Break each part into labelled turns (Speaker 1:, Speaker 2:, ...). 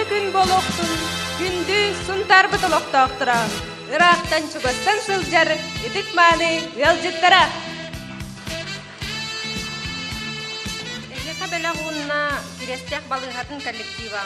Speaker 1: күн буолуохтун, күндү Сунтаарбыт олохтоохторо, ыраахтан-чугастан сылдьар ытык-мааны ыалдьыттара!
Speaker 2: Эһиэхэ бэлэх уонна Кириэстээх балыыһатын коллектива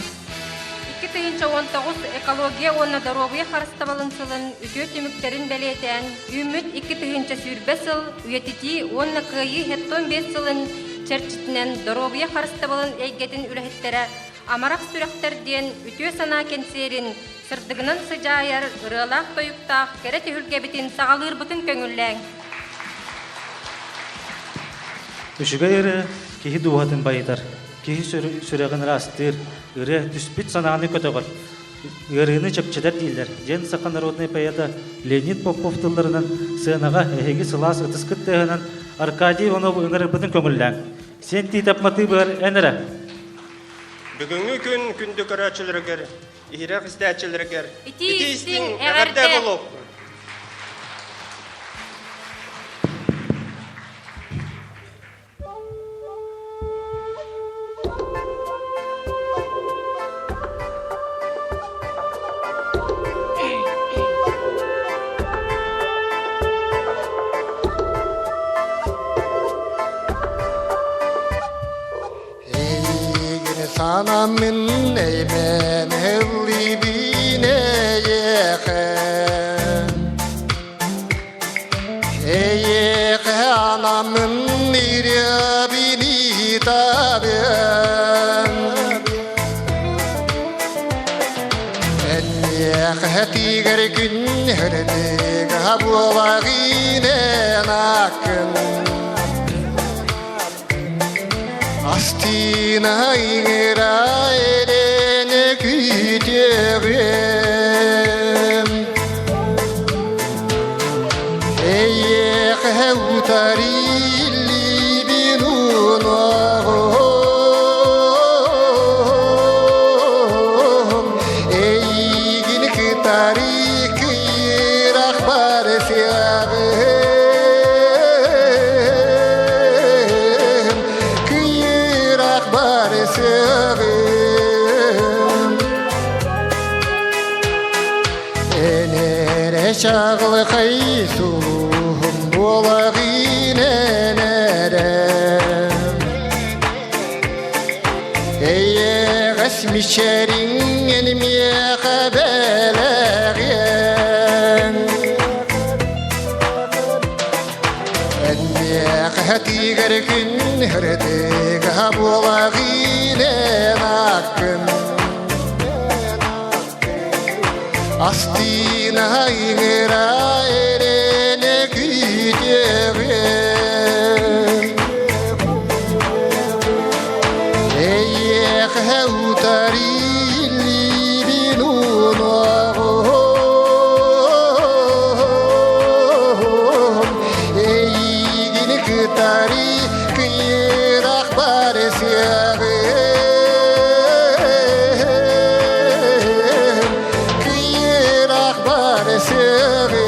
Speaker 2: 2019 экология уонна доруобуйа харыстабылын сылын үтүө түмүктэрин бэлиэтээн, үүммүт 2020 сыл үйэтитии уонна Кыайыы 75 сылын чэрчитинэн доруобуйа харыстабылын эйгэтин үлэһиттэрэ Амарах сүрэхтэр диэн үтүө санаа кэнсиэрин сырдыгынан сыдьаайар ырыалаах-тойуктаах кэрэ түһүлгэбитин саҕалыырбытын көҥүллээҥ.
Speaker 3: Үчүгэй ырыа киһи дууһатын байытар, киһи сүрэҕин ыраастыыр, ырыа түспүт санааны көтөҕөр, ыарыыны чэпчэтэр дииллэр, диэн саха народнай поэта Леонид Попов тылларынан сыанаҕа эһиги сылаас ытыскыт тыаһынан Аркадий Иванов ыҥырарбытын көҥүллээҥ. Сен Тиитап матыыбыгар эн эрэ.
Speaker 4: Бүгүҥҥү күн күндү көрөөччүлэригэр, иһирэх истээччилэригэр
Speaker 2: Итии
Speaker 4: истиҥ
Speaker 2: истиҥ
Speaker 4: эҕэрдэ
Speaker 2: эҕэрдэ!
Speaker 4: буолуохтун!
Speaker 5: Эйигин санаммын эймэн ыллыыбын эйиэхэ Эйиэхэ анаммын ырыабын ыытабын Энниэхэ тигэр күн хөрөтүгэ буолаҕын эн аккын Астына ыҥыра эрэнэ күүтүөҕүм Эйиэхэ утары илиибин уунуоҕум Эйигин кытары кыйырах барсыаҕым Кыйырах барсыаҕым Эн эрэ чаҕылхай сулуһум буолаҕын эн эрэ Эйэҕэс мичэриҥ эн миэхэ бэлэҕиэҥ Эн миэхэ тигэр күн ырытыга буолаҕын эн аккын Астына ыҥыра эрэнэ күүтүөҕүм Эйиэхэ утары илиибин уунуоҕум Эйигин кытары кыйырах барсыаҕым Кыйырах барсыаҕым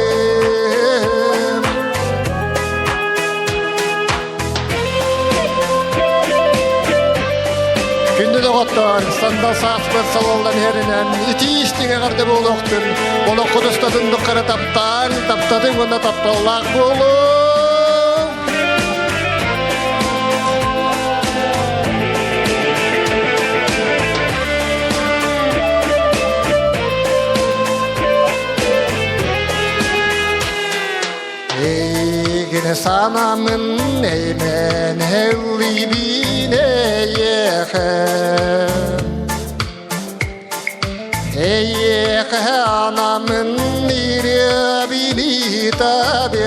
Speaker 5: Күндү доҕоттор, сандал сааспыт салаллан иһэринэн итии истиҥ эҕэрдэ буолуохтун, олоххут устатын тухары таптаан, таптатыҥ уонна тапталлаах буолуҥ! Эйигин санамын эймэн ыллыыбын эйиэхэ Эйиэхэ анамын ырыабын ыытабын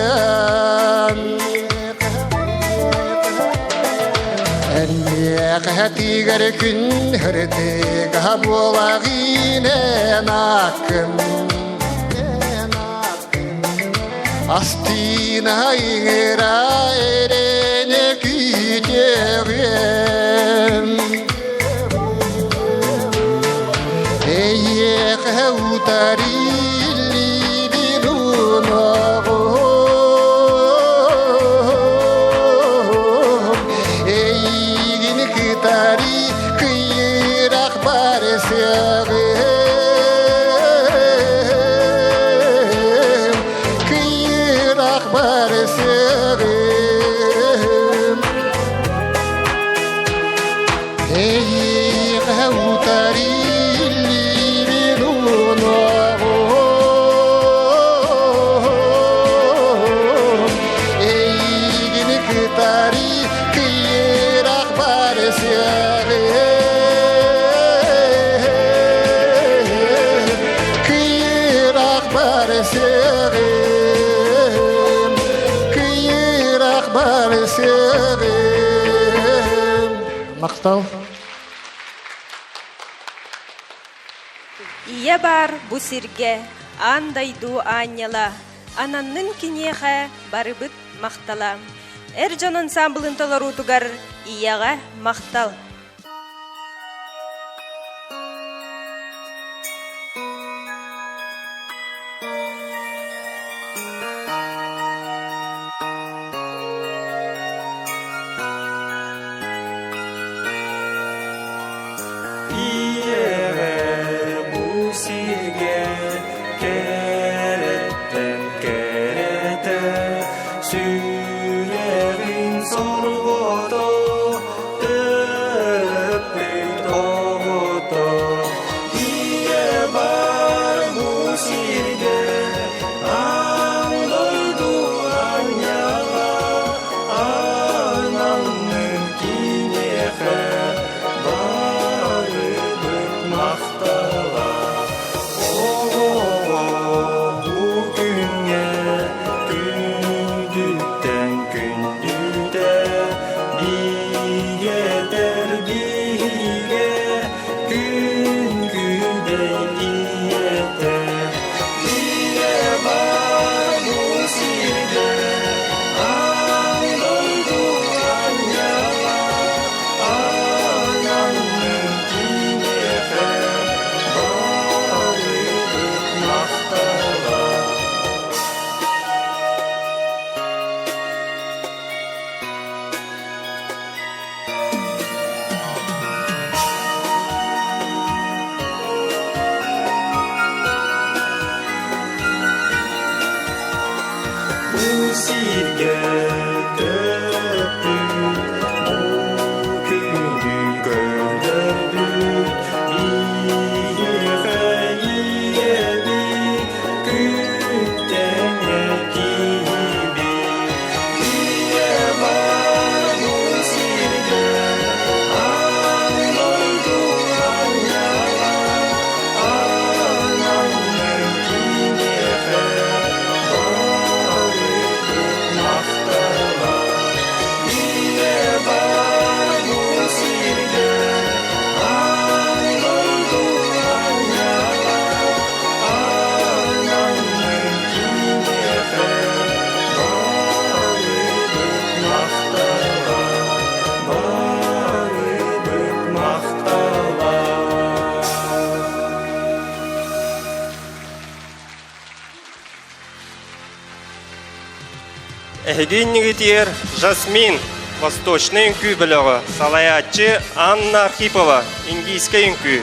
Speaker 5: Эн миэхэ тигэр күн ырытыга буолаҕын эн аккын Астына ыҥыра эрэнэ күүтүөҕүм Эйиэхэ утары илиибин уунуоҕум Эйигин кытары кыйырах барсыаҕым. Барысыгым. Махтал.
Speaker 1: Ийэ баар бу сиргэ, аан дойду аанньала, ананнын киниэхэ барыбыт махтала. Эр дьон ансаамбылын толоруутугар ийэҕэ махтал.
Speaker 6: Ийэҕэ бу сиргэ кэрэттэн кэрэтэ сүрэҕин сорҕото төрөппүт оҕото Ийэ бар бу сиргэ аан дойду аанньала ананнын киниэхэ барыбыт махтала Оҕоҕо бу күҥҥэ күндүттэн күндүтэ бигэтэр биһигэ күн күбэй ийэтэ Ийэ бар бу сиргэ аан дойду аанньала ананнын киниэхэ барыбыт махтала. Бу сиргэ төрөппүт бу күнү көрдөрбүт биһиэхэ ийэбит күнтэҥэ киһибит Ийэ бар бу сиргэ аан дойду аанньала ананнын киниэхэ барыбыт махтала Ийэ бар бу сиргэ аан дойду аанньала ананнын киниэхэ барыбыт махтала барыбыт махтала.
Speaker 4: Эһиги иннигитигэр Жасмин Восточнай үҥкүү бөлөҕө, салайааччы Анна Архипова, индийскэй үҥкүү.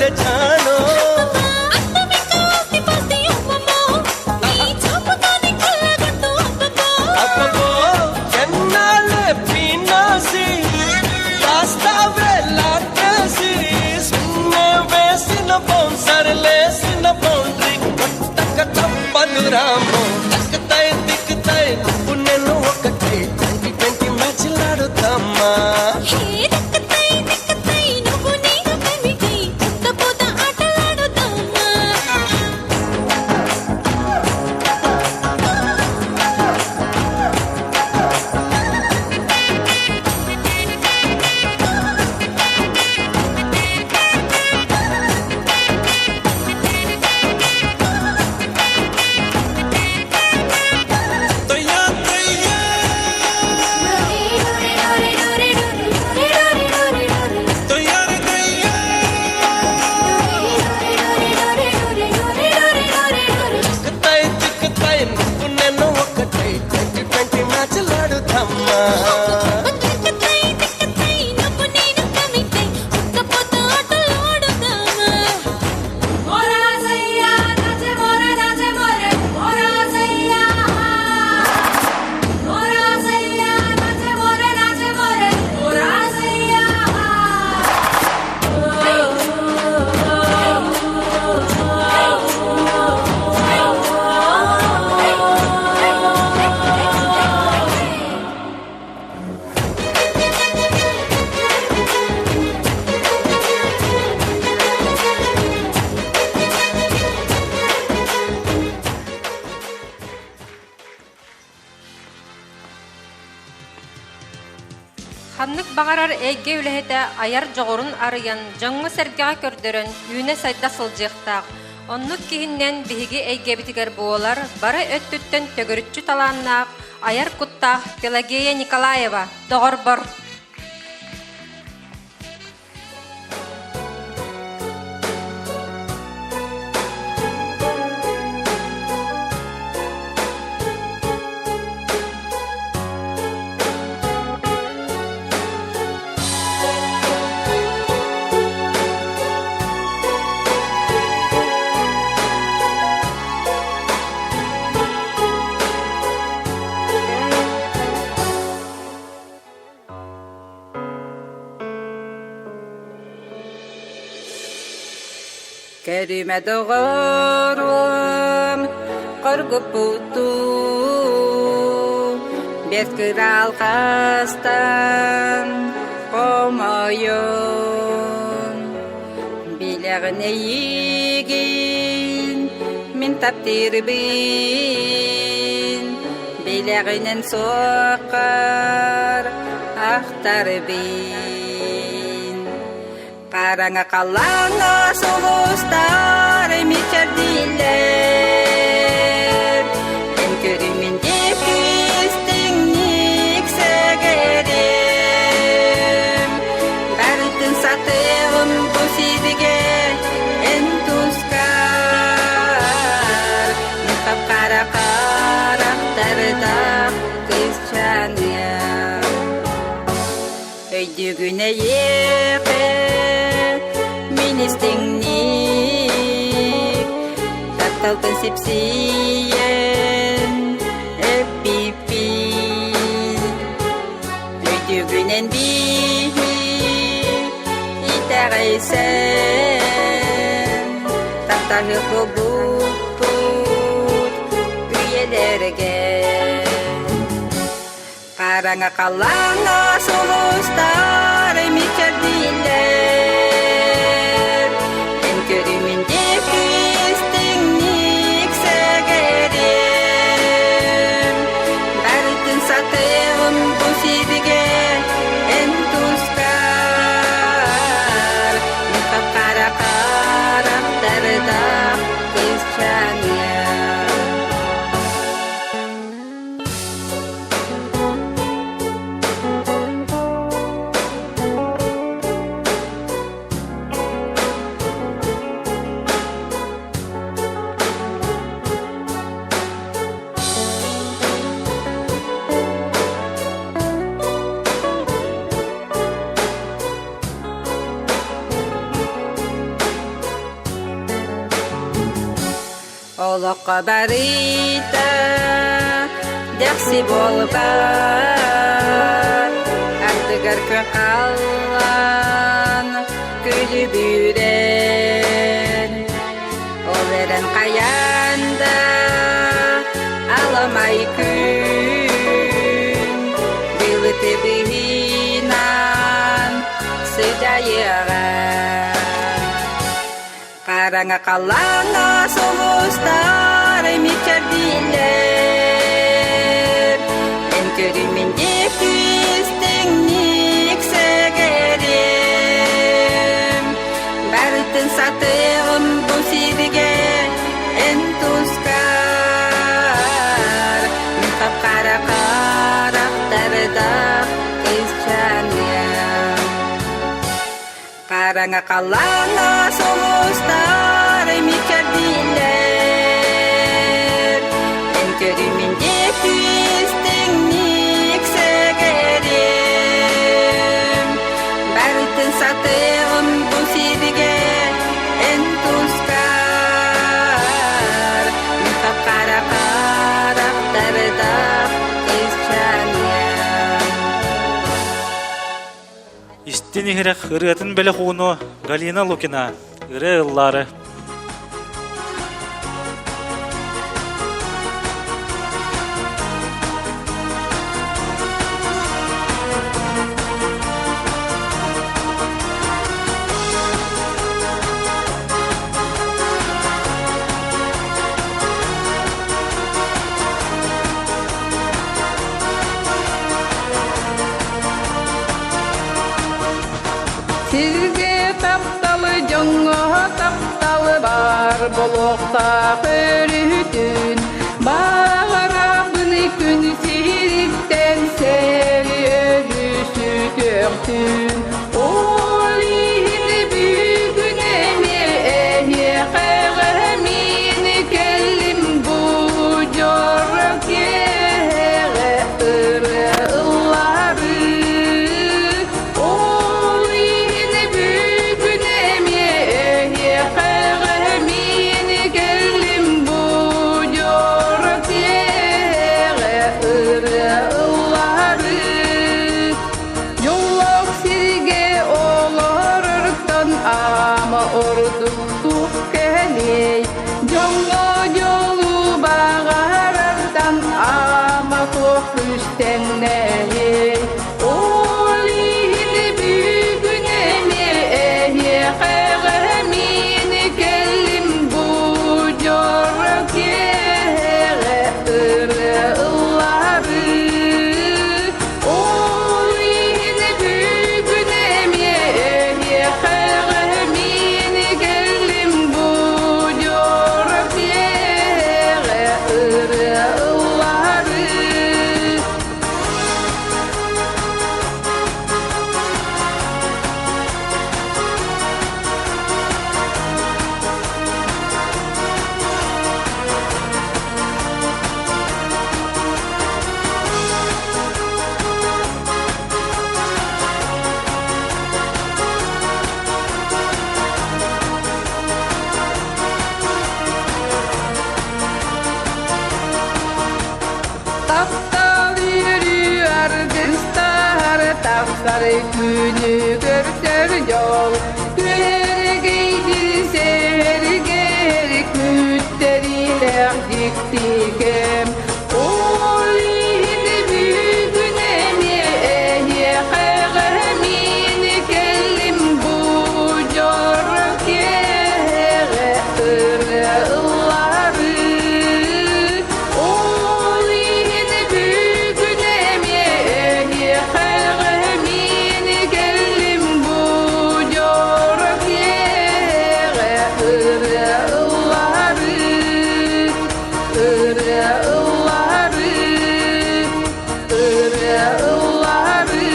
Speaker 6: తెచ్చాను. అబ్బబ్బో, ఎన్నాళ్ళే పీనాసి, కాస్తావే లాటేసి, సున్నే వేసిన బౌన్సర్ లేసిన బౌండరీ కొట్టక తప్పదు రాము. తక్కుతాయి దిక్కుతాయి నువ్వు నేను ఒకటే, ట్వంటీ ట్వంటీ మ్యాచ్లాడుతామా? తొయ్యా తొయ్యా తొయ్యారి తొయ్యా. తిక్కుతాయి తిక్కుతాయి నువ్వు నేను ఒకటే, ట్వంటీ ట్వంటీ మ్యాచ్లాడుతామా?
Speaker 2: Ханнык баҕарар эйгэ үлэһитэ айар дьоҕурун арыйан, дьоҥҥо-сэргэҕэ көрдөрөн, үүнэ-сайда сылдьыахтаах. Оннук киһиннэн биһиги эйгэбитигэр буолар бары өттүттэн төгүрүччү талааннаах, айар куттаах Пелагея Николаева, доҕорбор!
Speaker 7: Көрүмэ доҕорум, хоргуппутуу, бэрт кыра алҕастан хомойон. Билэҕин эйиигин мин таптыырбын, билэҕинэн суоххар ахтарбын. Хараҥа халлааҥҥа сулустар мичэрдииллэр, эн көрүмүн диэки истиҥник сэгэрим. Барытын сатыаҕым бу сиргэ эн тускар, мин хап-хара харахтардаах кыысчааныам. Өйдүүгүн эйиэхэ мин истиҥник, тапталтан сипсийэн эппиппин. Өйдүүгүнэн бииһи итэҕэйсэн, таптаһы буолбуппут үйэлэргэ. Хараҥа халлааҥҥа сулустар мичэрдииллэр, эн көрүмүн диэки истиҥник сэгэрим. Барытын сатыаҕым бу сиргэ эн тускар, мин хап-хара харахтардаах кыысчааныам.
Speaker 8: Олоххо барыта дэхси буолбат, ардыгар кыхаллан күлүбүрэн, ол эрэн хайаан да аламай күн былыты быһыынан сыдьайыаҕа. Хараҥа халлааҥҥа сулустар мичэрдииллэр, Эн көрүммүн диэки истиҥник сэгэриэм. Барытын сатыаҕым бу сиргэ эн тускар, Мин хап-хара харахтардаах кыысчааныам. Хараҥа халлааҥҥа сулустар мичэрдииллэр, Эн көрүмүн диэки истиҥник сэгэриэм. Барытын сатыаҕым бу сиргэ эн тускар, Мин хап-хара харахтардаах кыысчааныам.
Speaker 3: Истин иһирэх ырыатын бэлэх ууну Галина Лукина ырыа ыллаары.
Speaker 9: Сиргэ тапталы дьоҥҥо тапталы бар буолуохтаах өрүһүтүн баҕарабын күн сириттэн сэри өрүсүтүөхтүн ол иһин бүгүн эмиэ эһиэхэ мин кэллим бу дьоро киэһэҕэ ырыа ыллаары ол иһин бүгүн эмиэ эһиэхэ мин кэллим бу дьоро киэһэҕэ ырыа ыллаары Дьоллоох сиргэ олорортон ама ордук туох кэлиэй, дьоҥҥо дьолу баҕарартан ама туох күстэннэһиэй. Ол иһин бүгүн эмиэ эһиэхэ мин кэллим бу дьоро киэһэҕэ ырыа ыллаары. Ол иһин бүгүн эмиэ эһиэхэ мин кэллим бу дьоро киэһэҕэ ырыа ыллаары. Таптал үөрүү аргыстаһар тахсар күнү көрсөр дьол Күөрэгейдир сэргэр күттэриилээх дьикти кэм Ол иһин бүгүн эмиэ эһиэхэ мин кэллим бу дьоро киэһэҕэ ырыа ыллаары Ол иһин бүгүн эмиэ эһиэхэ мин кэллим бу дьоро киэһэҕэ ырыа ыллаары ырыа ыллаары ырыа ыллаары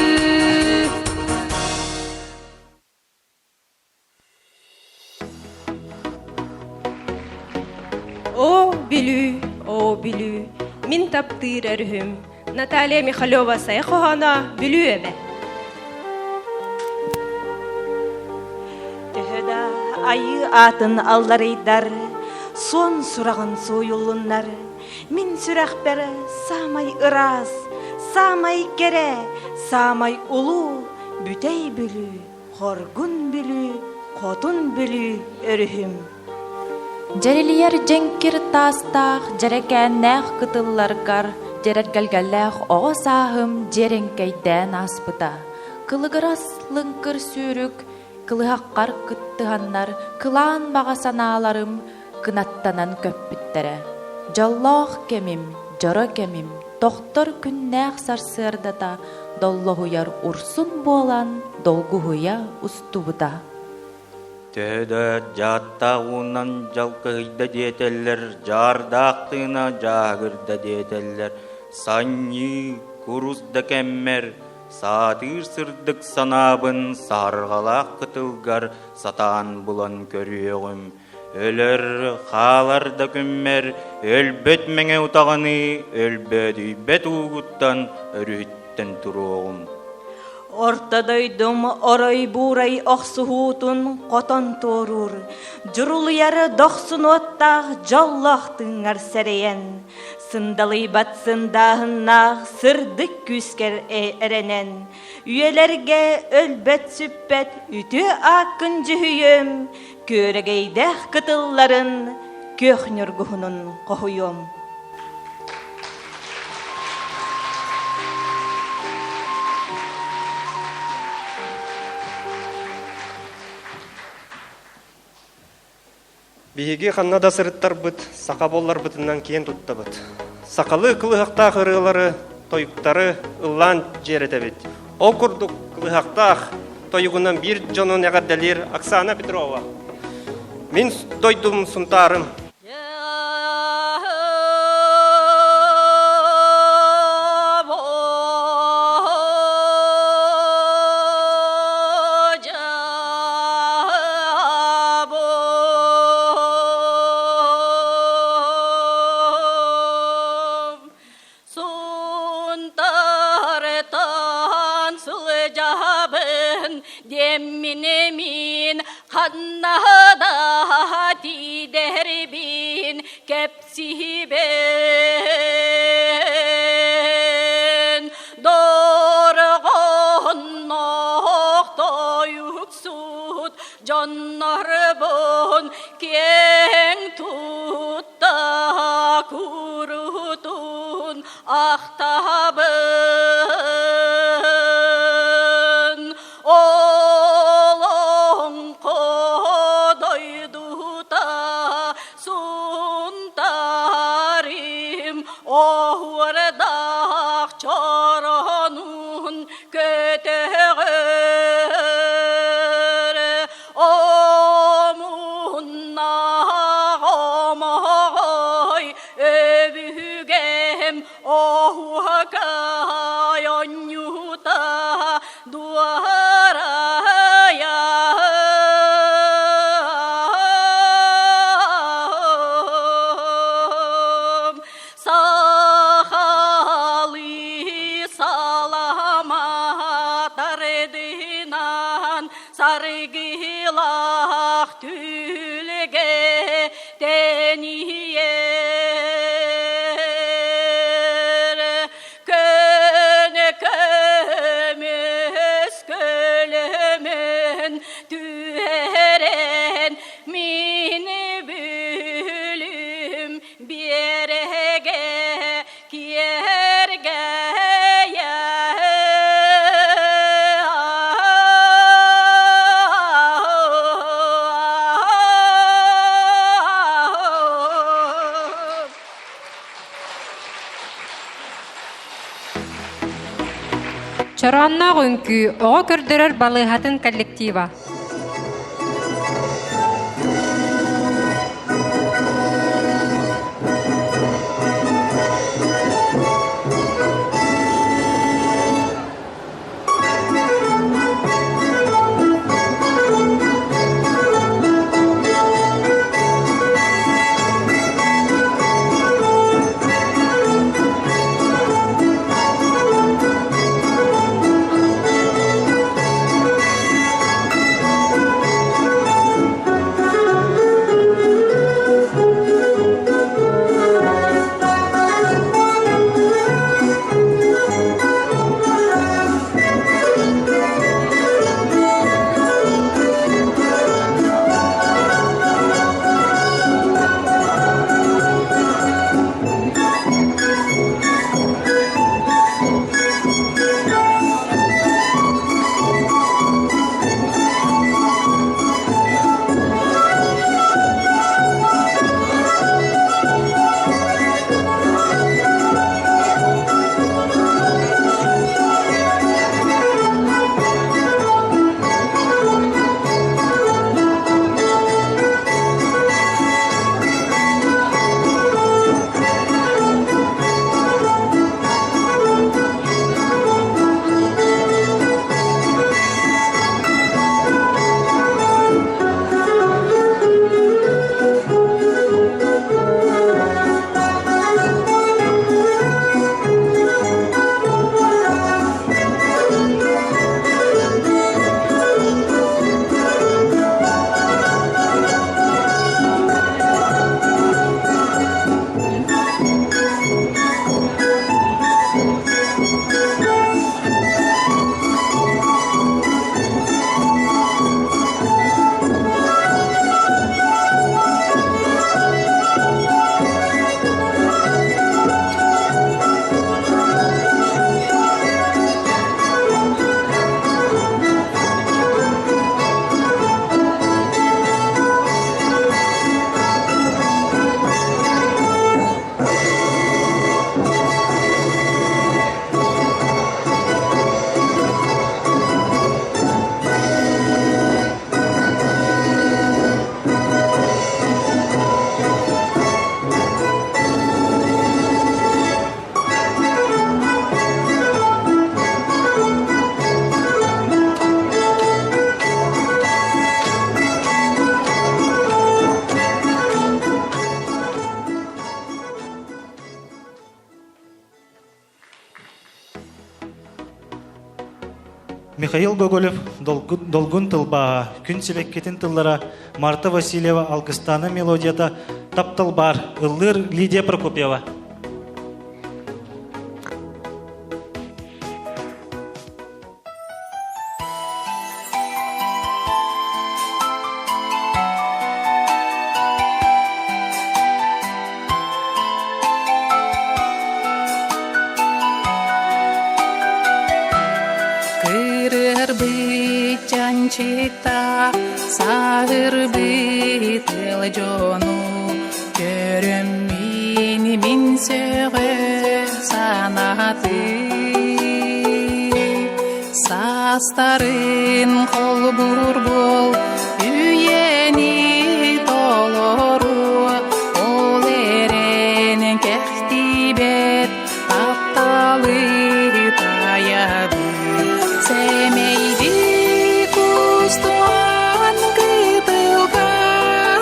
Speaker 1: О, Бүлүү, о, Бүлүү, мин таптыыр өрүһүм. Наталья Михалева сайа хоһооно Бүлүү эбэ.
Speaker 10: Төһө да айыы аатын алларыйдар, суон сураҕын сууйуллуннар. Мин сүрэхпэр саамай ыраас, саамай кэрэ, саамай улуу Бүтэй Бүлүү, Хоргун Бүлүү, Хотун Бүлүү өрүһүм.
Speaker 11: Дьэрэлийэр дьэҥкир таастаах, дьэрэкээннээх кытылларгар дьэрэлгэлгэлээх оҕо сааһым дьиэрэҥкэйдээн ааспыта. Кылыгырас лыҥкыр сүүрүк кылыһаххар кыттыһаннар кылаан баҕа санааларым кынаттанан көппүттэрэ. Дьоллоох кэмим, дьоро кэмим, тохтор күннээх сарсыардата доллоһуйар урсун буолан долгуһуйа устубута.
Speaker 12: Төһө да дьааттаах уунан дьалкыһыйда диэтэллэр, дьаардаах тыына дьааһыгырда диэтэллэр, санньыы, курус да кэммэр, саатыыр сырдык санаабын саһарҕалаах кытылгар сатаан булан көрүөҕүм. Өлөр, хаалар да күммэр, өлбөт мэҥэ утаҕыныы, өлбөөдүйбэт уугуттан өрүһүттэн туруоҕум.
Speaker 10: Орто дойдум орой-буурай охсуһуутун хотон туоруур, дьурулуйар дохсун уоттаах дьоллоох тыыҥҥар сэрэйэн, сындалыйбат сындааһыннаах сырдык күүскэр эрэнэн, үйэлэргэ өлбөт-сүппэт үтүө ааккын дьүһүйүөм, күөрэгэйдээх кытылларын күөх ньургуһунун хоһуйуом.
Speaker 4: Биһиги ханна да сырыттарбыт, саха буолларбытынан киэн туттабыт. Сахалыы кылыһахтаах ырыалары, тойуктары ыллаан дьиэрэтэбит. Ол курдук кылыһахтаах тойугунан биир дьонун эҕэрдэлиир Оксана Петрова. Мин дойдум Сунтаарым.
Speaker 13: Сунтартан сылдьабын диэммин ханна да тиийдэрбин кэпсиибин Дорҕонноох тойуксут дьоннорбун киэҥ тутта курутун ахтабын Олоҥхо дойдута Сунтаарым оһуордаах чороонун көтөҕөр омуннаах омоҕой өбүгэм оһуокай онньута дуорайам сахалыы салама тардынан саргылах түлге тэнийэр Көнө көмүс көлөмүн түһэрэн мин бүлүм биэрэгэ киэргэйэ.
Speaker 2: Чороонноох үҥкүү оҕо көрдөрөр балыыһатын коллектива.
Speaker 3: Михаил Гоголев Долгун тылбааһа, Күн сибэккитин тыллара, Марта Васильева Алгыстаана мелодията Таптал баар, ыллыыр Лидия Прокопьева.
Speaker 14: Кырырбыт чанчыкта саһырбыт ыл дьону көрөммүн мин сөҕө санаатым Саастарын холбуур буол, үйэни толоруо, ол эрэн кэхтибэт тапталы таайабын. Сэмэйдик устуан кытылга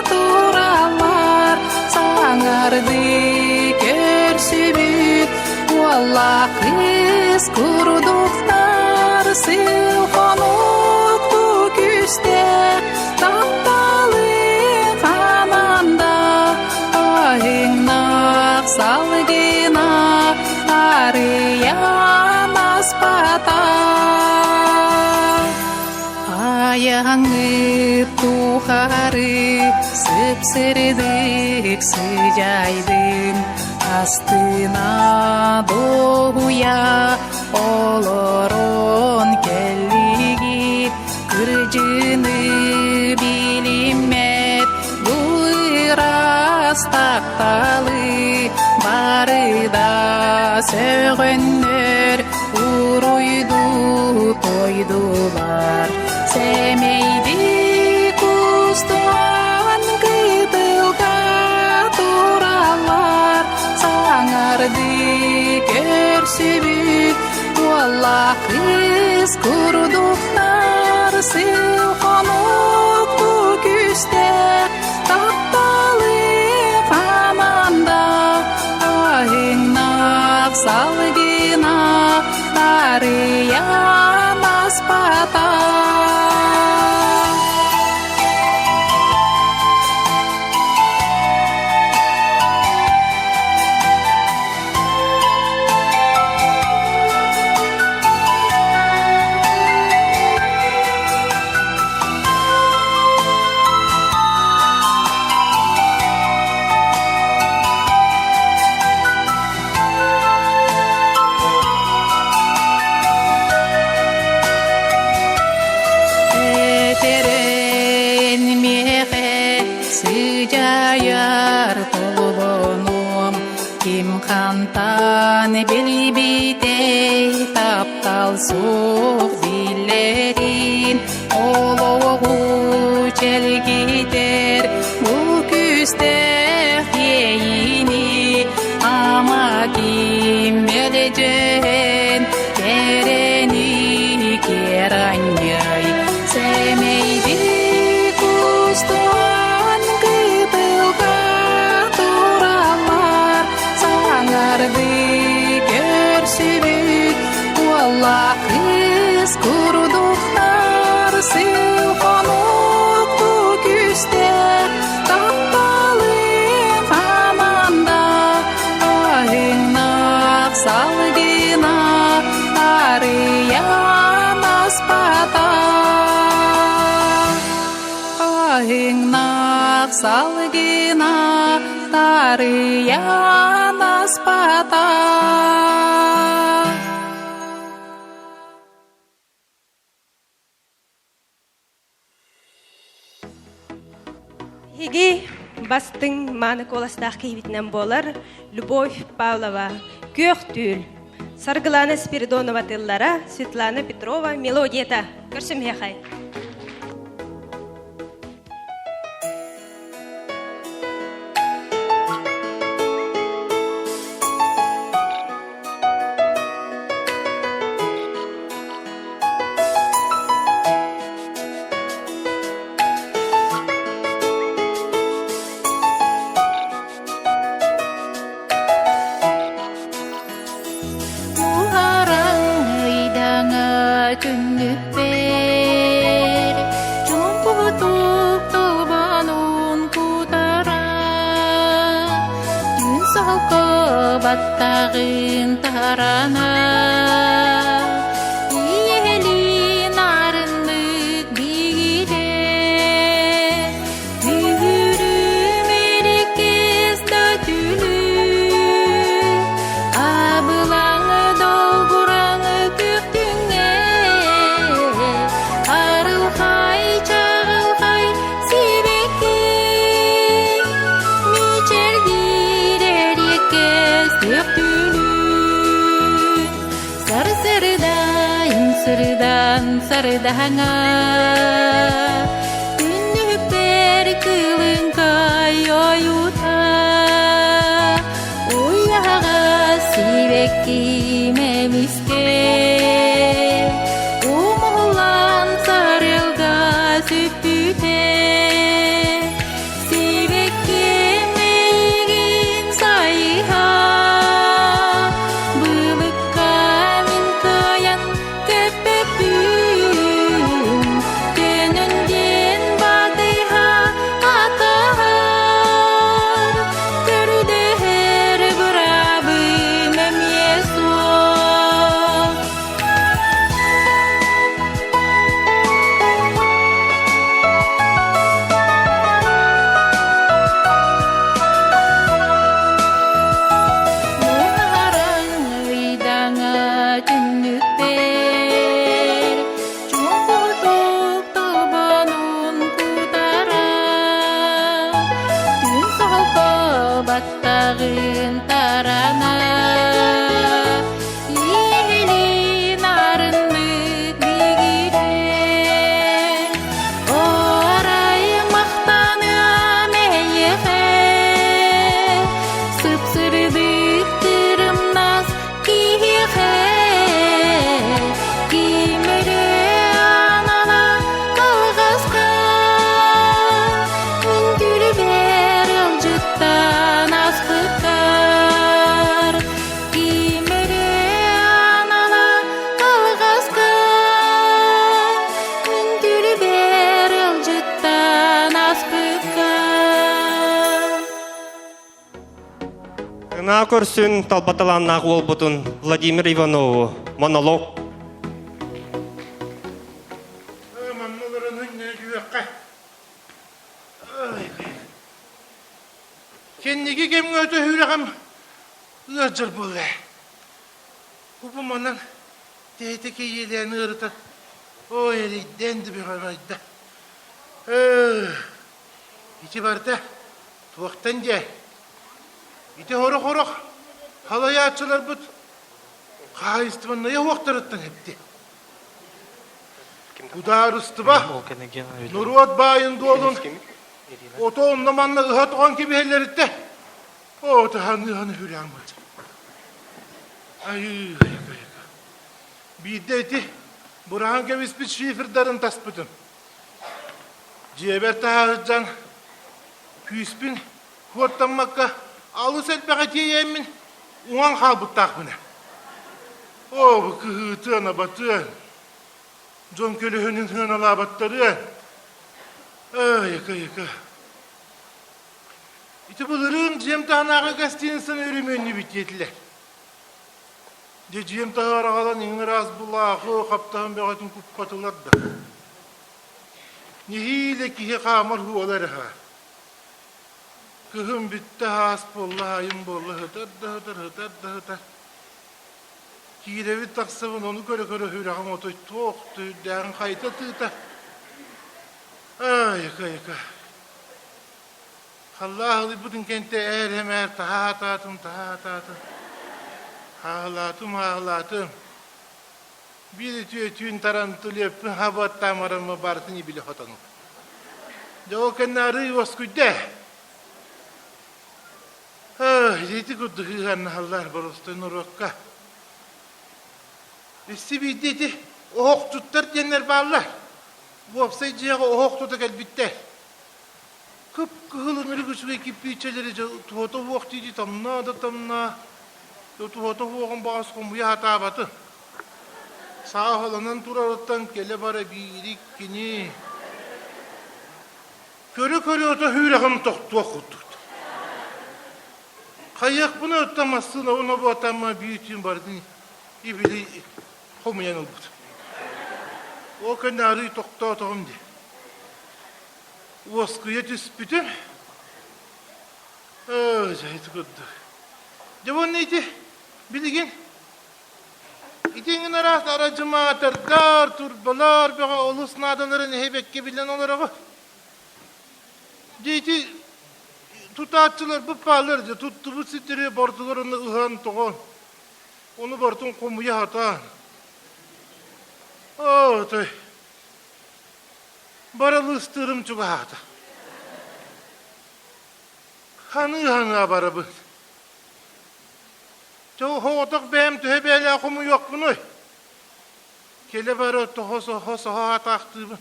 Speaker 14: тураллар, саҥардыы көрсүбүт Уолла кыыс курдуктар сыл хонукту күстээх тапталы хананда аһыҥнаах салгына арыйан аспата Айаҥыт тухары сып-сырдык сыдьайдын Астына дуоһуйа олорон кэллигит кырдьыыны билиммэт бу ыраас тапталы бары да сөҕөннөр уруйдуу тойдулар Сэмэйдик устуан кытылга тураллар саҥардыы көрсүбүт уолла кыыс курдуктар сыл хонукту күстээх тапталы хаманда аһыҥнаах салгына Арыйан аспата. Этэрэн миэхэ сыдьаайар толбонуом ким хантан билбитэй таптал суох биллэрин олоҕу чэлгитэр бу күүстээх иэйиини ама ким мэлдьэһэн кэрэни киэр анньай сэмэйдик устуан кытылга тураллар саҥардыы көрсүбүт уолла кыыс курдуктар сыл хонукту күстээх тапталы хаманда аһыҥнаах салгына арыйан аспата аһыҥнаах салгына тарыйан аспата
Speaker 1: Хиги бастыҥ мааны куоластаах киһибитинэн буолар Любовь Павлова Күөх түүл Саргылана Спиридонова тыллара Светлана Петрова мелодията Көрсүмүөхэй
Speaker 14: Муһараҥ ыйдаҥа түннүкпэр баттаҕын тарана Ийэлиин арыннык биирэ Түһүрүм эриккэс да түлү Абылаҥы долгураҥы күктүҥҥэ Арылхай чаҕылхай сибэкки Мичэрдиир эриэккэс күөхтүлүү Сарсырдаайын сырдаан сардаҥа Түннүкпэр кылыҥкай ойуута Уйаҕас сибэкким эмискэ Умуллан сарыалга сүппүтэ Сибэкким эйигин сайыһа Былыкка мин кыайан көппөппүн Көнөн диэн батыһа атаһар Көрдөһөр быраабым эмиэ суох Муҥараҥ ыйдаҥа түннүкпэр Чуҥкутук толбонун кутара Түн соһолко баттаҕын тарана Иһилин арыннык бигирэ Орай махтаныам эйиэхэ Сып-сырдык тырымнас киһиэхэ Ким эрэ анала алҕаска Мин түрбэр ыалдьыттан аспыккар Ким эрэ анала алҕаска Мин түрбэр ыалдьыттан аспыккар
Speaker 4: Ынаа көрсүн талба талааннаах уолбутун Владимир Иванову монолог.
Speaker 15: Манна олорон үөххэ. Кэнники кэмҥэ өтө сүрэҕим ыалдьар буолла. Бу манан тэйэтэ киһилээн ыарытан, ой эрийдээн да бөҕөмөйдө. Ити барыта туохтан дьэ? Ити хорох-хорох халайааччыларбыт хаһаайыстыбаннай уохтарыттан эпти. Судаарыстыба норуот баайын-дуолун ото онно манна ыһа тоҕон кэбиһэллэриттэ оо таһаныыһаны хүрээммит. Айыы Биирдэ ити быраҕан кэбиспит шифердарын таспытым. Дьиэбэр таһаарыдьан күүспүн куоттаммакка алыс элбэҕи тиэйэммин уҥан хаалбыттаахпын ээ. Оо, бу кыһыытыан, абатыан, дьон көлөһүнүн сыаналаабаттарыан. Ай, ыка, ыка. Ити былырыын дьиэм таһынааҕы гостиницаны өрөмүөннүүбүт диэтилэр. Дьэ дьиэм таһыгар аҕалан иҥин-ыраас булаахы хаптаһын бөҕөтүн куппатылар да. Нэһиилэ киһи хаамар уола эрэ ха. Кыһын бүттэ аас буолла айым буолла сытар да сытар сытар да сытар. Киирэбит тахсабын ону көрө-көрө сүрэҕим отой туох түүрдээҕин хайта тыыта. Ай, ыка, ыка. Халлаах ылыйбытын кэнтэ ээр эмээр таһаатаатым, таһаатаатым. Хааһылаатым, хааһылаатым. Биир үтүө түүн таран түлүөппүн хабыаттаан бараммы барытын ибили хотонум. Дьэ ол кэннэ арыый уоскуйда. Ити курдук ыһыаннаһаллар боростуой норуокка. Исти биирдэ ити оһохчуттар диэннэр бааллар. Уопсай дьиэҕэ оһох тута кэлбиттэр. Кып-кыһыл ынырык үчүгэй кирпииччэлэри туһата уох дии тамнаа да тамнаа, туһата уоҕун баҕас хомуйа сатаабатын. Сааһыланан турарыттан кэлэ-бара биири кини көрө-көрө ото сүрэҕим тохтуох курдук. Хайыахпыный оттон массыынабын обуотамма биир түүн бардын ибили хомуйан ылбыт. Ол кэннэ арыый тохтоотоҕум дии. Уоскуйа түспүтүм. Оо, дьэ, ити курдук. Дьэ уонна ити билигин ити иҥин араас арадьымаатардар, турбалар бөҕө олус наадаларын эһэбэккэ билэн олороҕут. Дьэ ити тутааччыларбыт бааллар дьэ туттубут сирдэри бардылар уонна ыһан-тоҕон ону барытын хомуйа сатаан. Оо, той баралыыстыырым чугаһаата. Ханыы-ханыы барабын. Чэ, оҕотох бэйэм төһө бэйэлээх хомуйуохпунуй? Кэлэ-бара тоһо-соһо атаахтыыбын.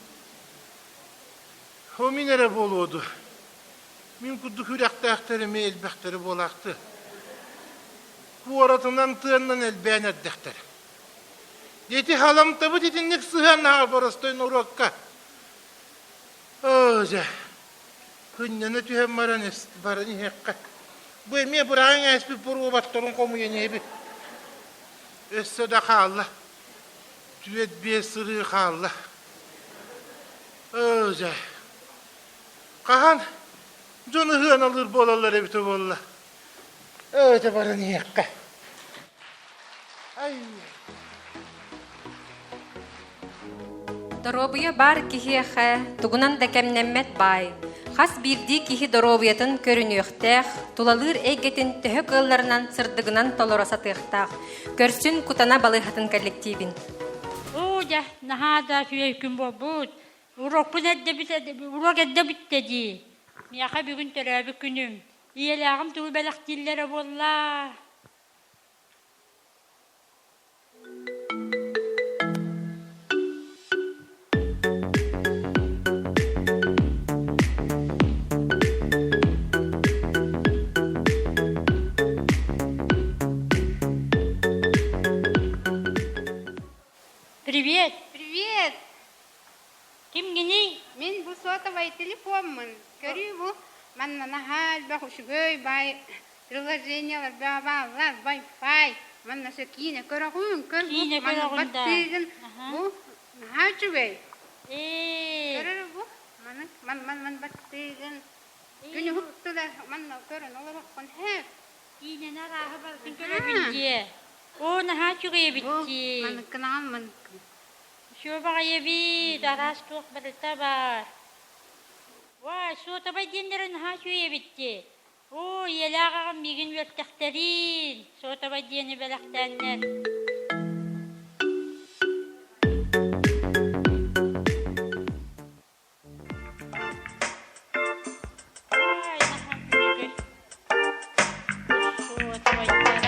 Speaker 15: О, мин эрэ буолуо дуо? Мин курдук үрэхтээхтэр эмиэ элбэхтэри буолаахтыы. Куоратынан тыаннан элбээн эрдэхтэрэ. Ити халамтабыт итинник сыһыаннаһар боростой норуокка. Оо, дьэ, кынньана түһэн баран, баран иһиэххэ. Бу эмиэ быраҕан ээспит боруобатторун хомуйан иһэбит. Өссө да хаалла. Түөрт биэс сырыы хаалла. Оо, дьэ, хаһан дьон ыһыаналыыр буолаллар эбитэ буолла. Өтө баран иһиэххэ. Ай.
Speaker 2: Доруобуйа баар киһиэхэ тугунан да кэмнэммэт баай. Хас биирдии киһи доруобуйатын көрүнүөхтээх, тулалыыр эйгэтин төһө кыалларынан сырдыгынан толоро сатыахтаах. Көрсүн Кутана балыыһатын коллективин.
Speaker 16: Оо, дьэ, наһаа да үчүгэй күн буолбут. Урокпун эрдэ урок эрдэ бүттэ дии. Миэхэ бүгүн төрөөбүт күнүм. Ийэлээҕим тугу бэлэхтииллэрэ буолла? Привет!
Speaker 17: Привет!
Speaker 16: Кимҥиний?
Speaker 17: Мин бу сотовай телефоммун. Көрүү бу манна наһаа элбэх үчүгэй баай приложениялар бааллар, Wi-Fi. Манна сө киинэ көрөҕүн, көр бу
Speaker 16: Киинэ
Speaker 17: манна
Speaker 16: көрөҕүн да.
Speaker 17: баттыыгын. Бу наһаа үчүгэй.
Speaker 16: Ээ.
Speaker 17: Көрөр бу маны ман ман ман баттыыгын. Күн уһуктуда манна көрөн олороххун һэ.
Speaker 16: Киинэни арааһы барытын көрөбүн дии. Оо, наһаа үчүгэй эбит
Speaker 17: Бу
Speaker 16: дии.
Speaker 17: маныккынаҕын маныккын.
Speaker 16: Үчүгэй баҕайы эбит, араас туох барыта баар. Уай, суотабай диэннэрэ наһаа үчүгэй эбит дии. Оо, ийэлээх аҕам миигин үөртэхтэриин, суотабай диэни бэлэхтээннэр. Уай, наһаа үчүгэй. Суотабайдара.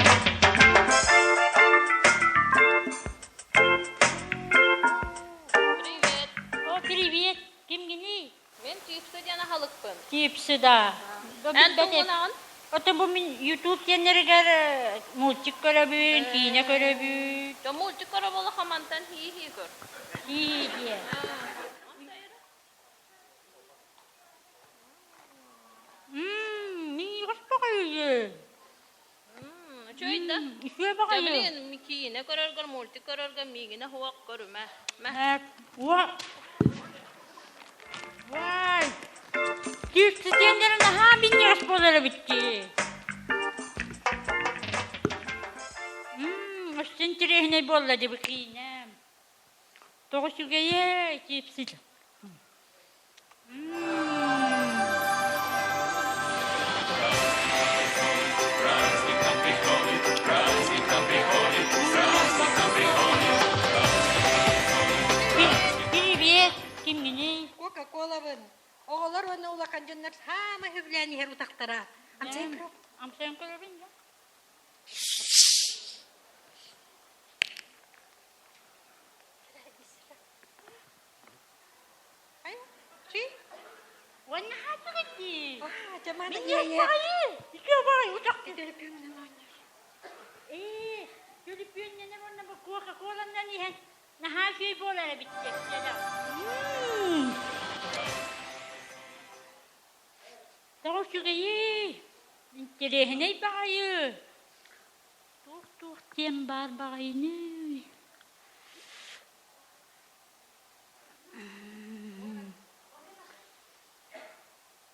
Speaker 13: Привет.
Speaker 16: О, привет. Кимгиний?
Speaker 13: Мен Чипсы диэн аһылыкпын.
Speaker 16: Чипсы да.
Speaker 13: Эн тугунаҕын?
Speaker 16: Ото бу мин YouTube диэннэригэр мультик көрөбүн, киинэ көрөбүн.
Speaker 13: То мультик көрө боло мантан хии-хии көр.
Speaker 16: Хии диэ. Мм, минньигэс баҕайы.
Speaker 13: Үчүгэй да.
Speaker 16: Үчүгэй баҕайы.
Speaker 13: Билигин киинэ көрөргөр, мультик көрөргө миигинэ хуох көрүмэ.
Speaker 16: Вай! Күүстүтүөннэрин наһаа минньигэс буолар эбит дии. Мм, өссө интэриэһинэй буолла дии бу киинэ. Тоҕо үчүгэйэй, чипсит. Привет, кимҥиний?
Speaker 2: Кока-колабын. Оҕолор уонна улахан дьоннор саамай сөбүлээн иһэр утахтара. Амсайан көрө.
Speaker 16: Амсайан көрөбүн да. Уонна хаатыгыт дии.
Speaker 2: Мин
Speaker 16: Ээ, төлөпүөннэнэр уонна бу Кока-Коланнан иһэн наһаа үчүгэй буолар эбит Тоҕо үчүгэйий? Интэриэһинэй баҕайы. Туох-туох диэн баар баҕайыный?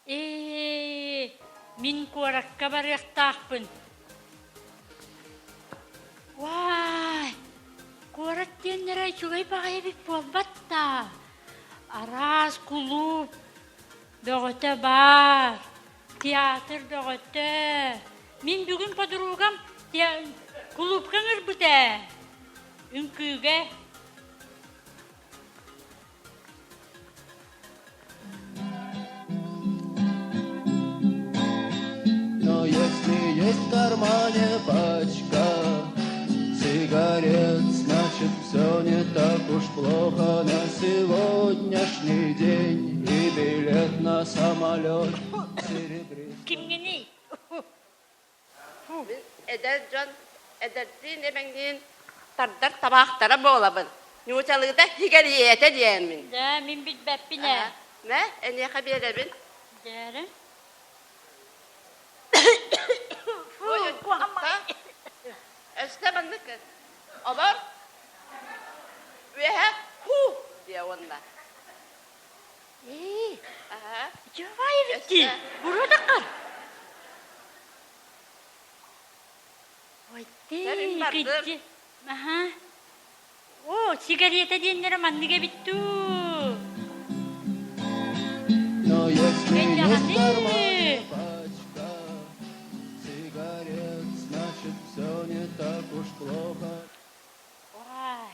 Speaker 16: Ээ, мин куоракка барыахтаахпын. Уай, куорат диэннэрэ үчүгэй баҕайы эбит буолбат даа. Араас кулууп бөҕөтө баар, театр бөҕөтө. Мин бүгүн подругам кулуупка ыҥырбыт ээ. Үҥкүүгэ.
Speaker 18: Но если есть в кармане пачка сигарет, значит все не так уж плохо на сегодняшний день. И билет на самолет серебристый.
Speaker 16: Кимҥиний?
Speaker 13: Мин эдэр дьон эдэрдиин эбэҥниин тардар табаахтара буолабын. Ньуучалыыта сигэриэтэ диэммин.
Speaker 16: Да, мин билбэппин ээ.
Speaker 13: Мэ, эниэхэ биэрэбин.
Speaker 16: Дээрэ.
Speaker 13: Өстө маннык олор үөһэ хуу диэ уонна.
Speaker 16: Ээ, Дьавай эбитти. Бурудаккар. Ой, Аха. О, сигарета диэннэрэ маннык эбит дуу.
Speaker 18: Но если есть в кармане пачка сигарет, значит все не так уж плохо.
Speaker 16: Ой.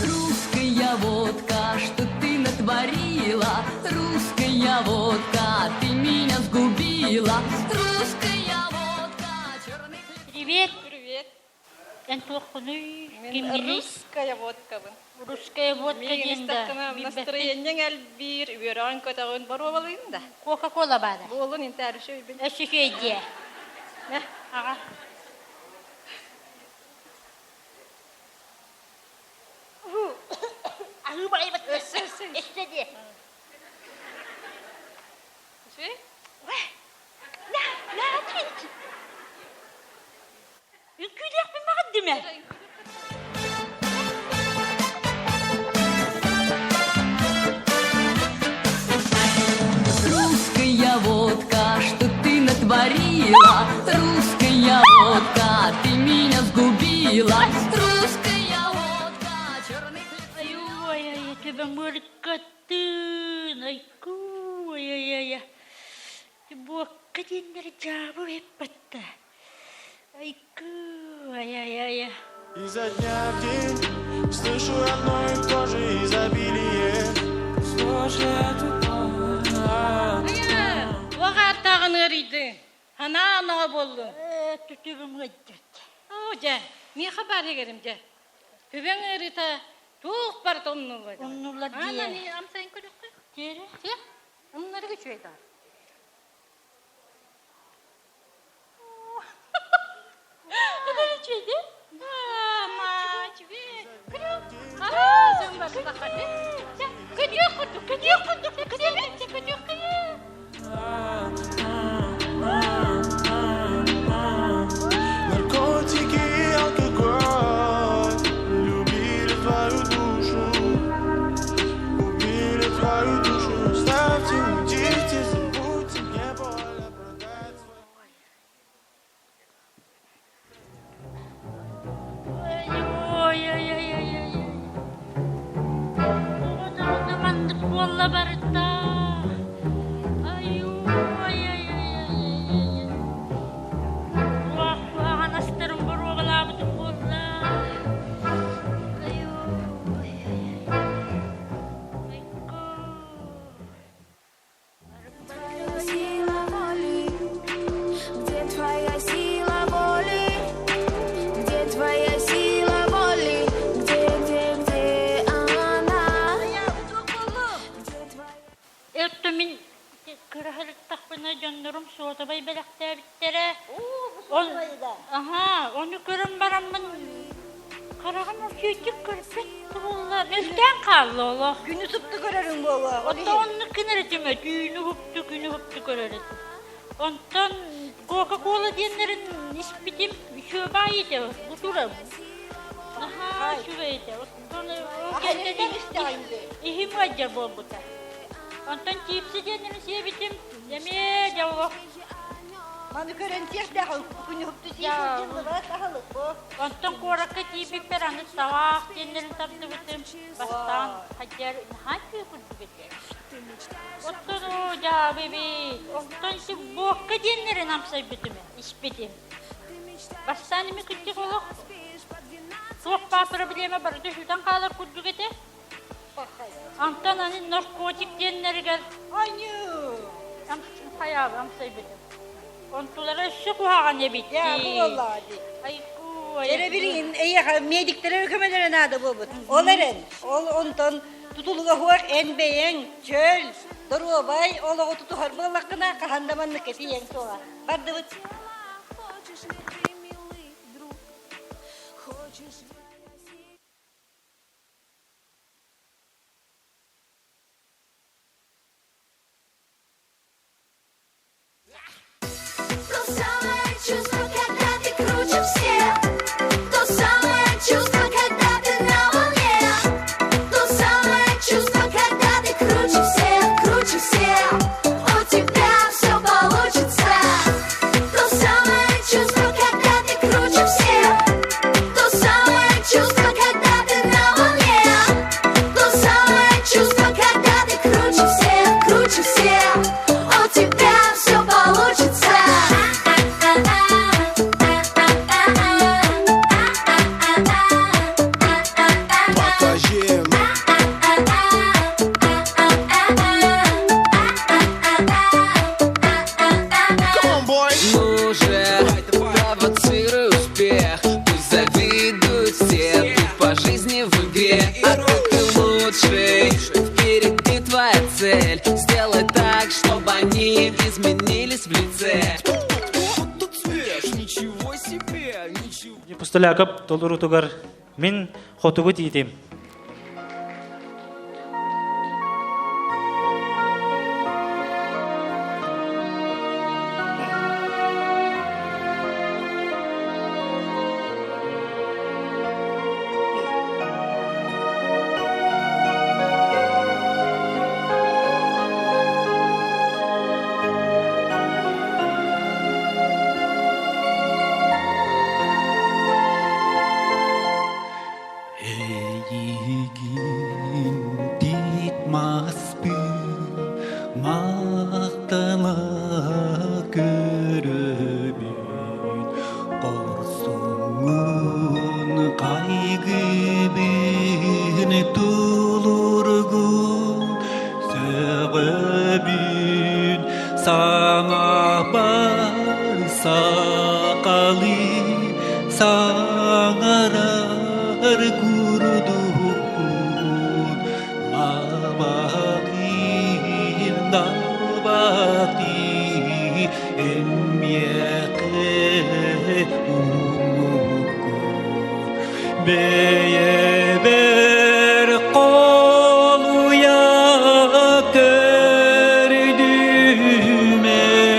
Speaker 19: Русская водка, что ты натворила? Русская водка, ты меня сгубила. Русская водка, черный
Speaker 16: Привет.
Speaker 20: Привет.
Speaker 16: Эн туоххунуй?
Speaker 20: Мин
Speaker 16: Кимҥиний?
Speaker 20: русская водкабын.
Speaker 16: Русская водка
Speaker 20: Миигин
Speaker 16: диэн да.
Speaker 20: истэххинэ настроениеҥ элбиир, үөрэҕин көтөҕүн боруобалыйын да.
Speaker 16: Кока-кола баара.
Speaker 20: Буолун интээриши өйбүн.
Speaker 16: Өссө үчүгэйдиэ. Аҕа. Аһыы баҕайбат.
Speaker 20: Өссө өссө.
Speaker 16: Өссө диэ.
Speaker 20: Үчүгэй?
Speaker 16: Үҥкүүлүөхпүн баҕардым ээ.
Speaker 19: Русская водка, что ты натворила? Русская водка, ты меня сгубила. Русская водка, черный
Speaker 16: хлеб. Ой, ой, тебе мыркатын, айку, ой, ой, ой. Буокка диэннэр дьаабы эппэтте. Айку, ай-ай-ай.
Speaker 18: Изо дня в день слышу одно и то же изобилие.
Speaker 20: Туох ааттааҕын ыарыйдыҥ? Санаа оноҕо буоллуҥ?
Speaker 16: Түтүбүм ыйдыт.
Speaker 20: Оо, дьэ, миэхэ баар иһэрим дьэ. Түбэҥ ыарыыта туох барыта умнуллар.
Speaker 16: Умнуллар
Speaker 20: Аана
Speaker 16: дии.
Speaker 20: ни амсайын көрүөххэ.
Speaker 16: Диэри?
Speaker 20: Чэ, умнарыга үчүгэй даа.
Speaker 18: Наркотики и алкоголь любили твою душу, убили твою душу. Ставьте, уйдите, забудьте, мне больно продать свою.
Speaker 16: Ой-ой-ой-ой-ой. Оҕо маннык буолла барыта. Ай-ой-ой-ой-ой. Туох куһаҕан астарын боруобалаабытым буолла. Ай-ой-ой. Айко.
Speaker 21: Сила воли, где твоя сила воли? Где твоя сила воли? Где, где, где она?
Speaker 16: Өттө мин кыраһырыттахпына дьоннорум суотабай бэлэхтээбиттэрэ. Ол, аха, ону көрөн бараммын. Хараҕым үчүгэйдик көрбөт буолла, мөлтөөн хаалла олох.
Speaker 5: Күнү супту көрөрүҥ буолуо.
Speaker 16: Оттон оннук гынар этим түүнү уһукту, күнү уһукту көрөр этим. Онтон Кока-Кола диэннэрин испитим үчүгэй этэ, бу турар. Наһаа үчүгэй этэ. Оттон ол кэннэ иһим ыалдьар буолбута. Онтон чипсы диэннэрин сиэбитим, эмиэ дьэ олох
Speaker 5: Маны көрөн сиэхтээх күнү уһукту сиэхтиллибат аһылык бу.
Speaker 16: Онтон куоракка тиийбиппэр аны табаах диэннэрин тардыбытым. Бастаан хадьар наһаа үчүгэй курдук этэ. Оттон оо дьаабы эбит. Оттон ити буокка диэннэрин амсайбытым испитим. Бастаан ими кырдьык олох туох баар проблема барыта сүтэн хаалар курдук этэ. Онтон аны наркотик диэннэригэр хайаабы амсайбытым. Онтулара өссө куһаҕан эбит
Speaker 5: Дьэ, бу буоллаҕа дии.
Speaker 16: Айгуу,
Speaker 5: Эрэ билигин эйиэхэ медиктэрэ көмөлөрө наада буолбут. Ол эрэн, ол онтон тутулуга суох эн бэйэҥ чөл, доруобай олоҕу тутуһар буоллаххына, хаһан да манныкка тиийэн суоҕа. Бардыбыт.
Speaker 21: Хочешь ли ты, милый друг, хочешь То самое чувство, когда ты круче всех. То самое чувство, когда ты на волне. То самое чувство, когда ты круче всех, круче всех. У тебя все получится. То самое чувство, когда ты круче всех. То самое чувство, когда ты на волне. То самое чувство, когда ты круче всех, круче всех. У тебя все получится.
Speaker 22: Покажи им. Come on, boy.
Speaker 23: Ну же, провоцируй успех. Пусть завидуют все. Ты по жизни в игре, а ты лучший. Впереди твоя цель. Сделай так, чтобы они изменились в лице.
Speaker 22: Тут свеж, ничего себе, ничего.
Speaker 3: Пустолякап толорутугар мин хотугу тиитим.
Speaker 18: Эйигин тиит маспын махтана көрөбүн Хорсуҥҥун хайгыыбын тулуургун сөҕөбүн Саҥабар сахалыы саҥарар курдуккун Абакыын далбатыы эн миэхэ умнуккун Бэйэбэр холуйа көрдүм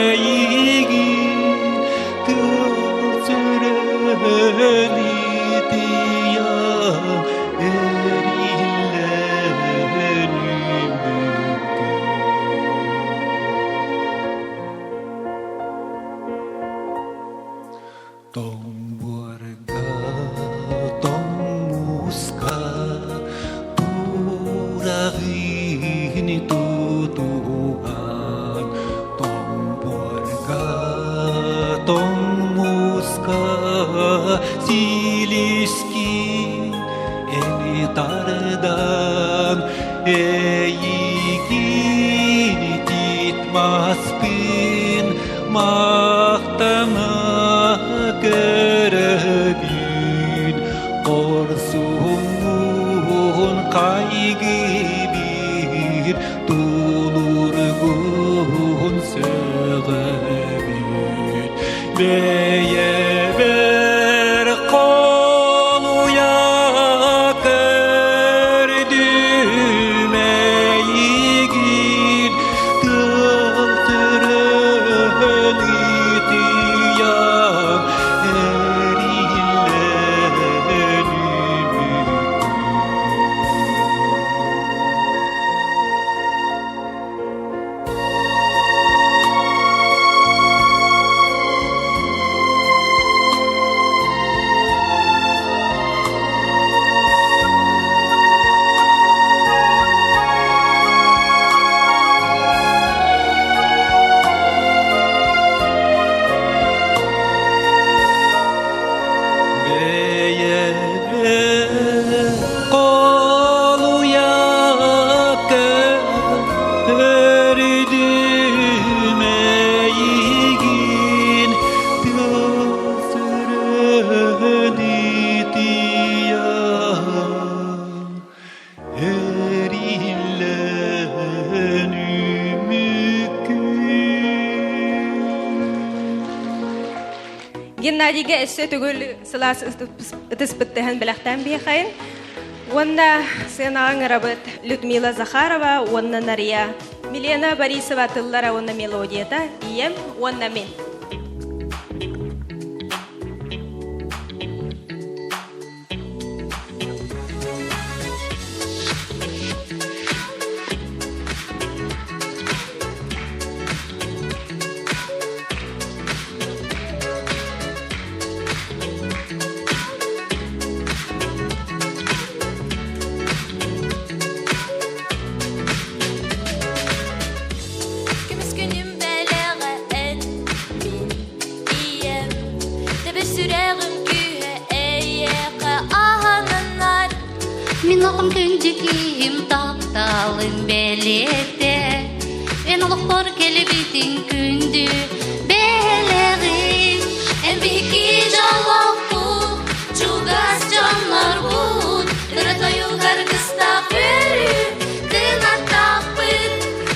Speaker 18: эйигин Тыл сүрэн итийэн эриллэн үмүккүн Тоҥ буорга, тоҥ мууска тураҕын тутуһан, тоҥ буорга, тоҥ мууска силискин эн тардан, эйигин тиит маспын махтана көрөбүн, хорсуҥҥун хайгыыбын, тулуургун сөҕөбүн. Бэйэбэр холуйа
Speaker 1: Геннадийга өссө төгүл сылаас ытыспыттыһан бэлэхтээн биһиэхэйин. Уонна сыанаҕа ыҥырабыт Людмила Захарова уонна Нария, Милена Борисова тыллара уонна мелодията Ийэм уонна мин.
Speaker 21: Көмүс күнүм бэлэҕэ эн мин ийэм Тэбэр сүрэҕим күүһэ эйиэхэ аһананнар
Speaker 6: Мин оҕом күндү киһим тапталым бэлиэтэ Эн олохпор кэлбитиҥ күндү бэлэҕим
Speaker 21: Эн биһикки дьоллоохпут, чугас дьоннорбут Ырыа тойугар кыстаах өрүү кынаттаахпыт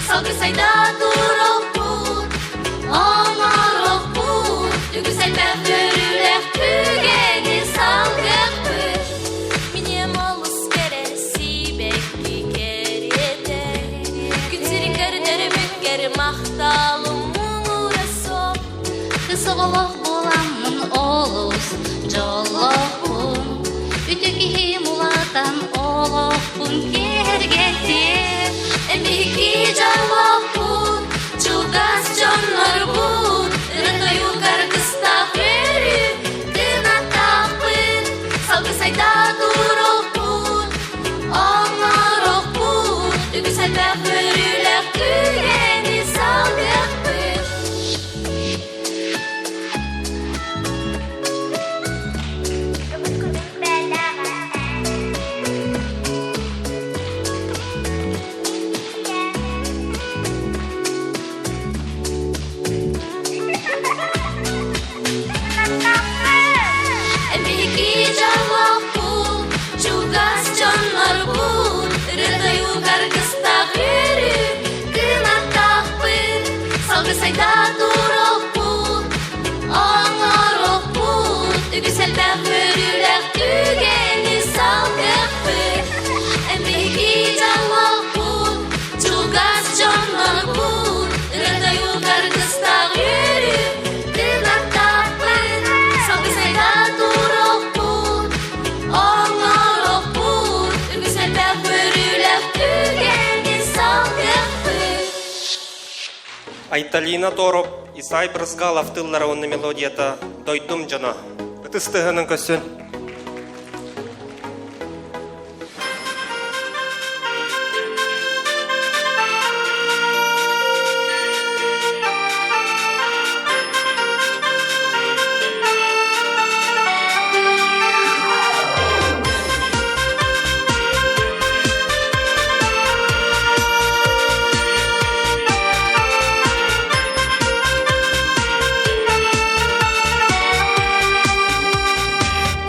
Speaker 21: Салгыы сайда туруохпут, оҥоруохпут Үгүс элбэх көрүүлээх түгэни салгыахпыт Минем олус кэрэ сибэкки кэриэтэ Күн сирин көрдөрбүккэр махталым муҥура суох
Speaker 6: Кыс оҕолоох буоламмын олус дьоллоохпун Үтүө киһим улаатан олохпун киэргэтиэ
Speaker 21: Эбики дьоллоохпут, чугас дьоннорбут, ырыа-тойук аргыстаах үөрүү кынаттаахпыт, салгыы сайда туруохпут, оҥоруохпут, үгүс элбэх үөрүүлээх түгэни салгыахпыт. Биһиги дьоллоохпут, чугас дьоннорбут, ырыа-тойук аргыстаах үөрүү кынаттаахпыт, салгыы сайда туруохпут, оҥоруохпут, үгүс элбэх үөрүүлээх түгэни салгыахпыт. Биһиги дьоллоохпут, чугас дьоннорбут, ырыа-тойук аргыстаах үөрүү кынаттаахпыт, салгыы сайда туруохпут, оҥоруохпут, үгүс элбэх үөрүүлээх түгэни салгыахпыт.
Speaker 4: Айталина Тороп, Исай Брызгалов тыллара уонна мелодията «Дойдум дьоно». Ытыс тыаһынан көссүн.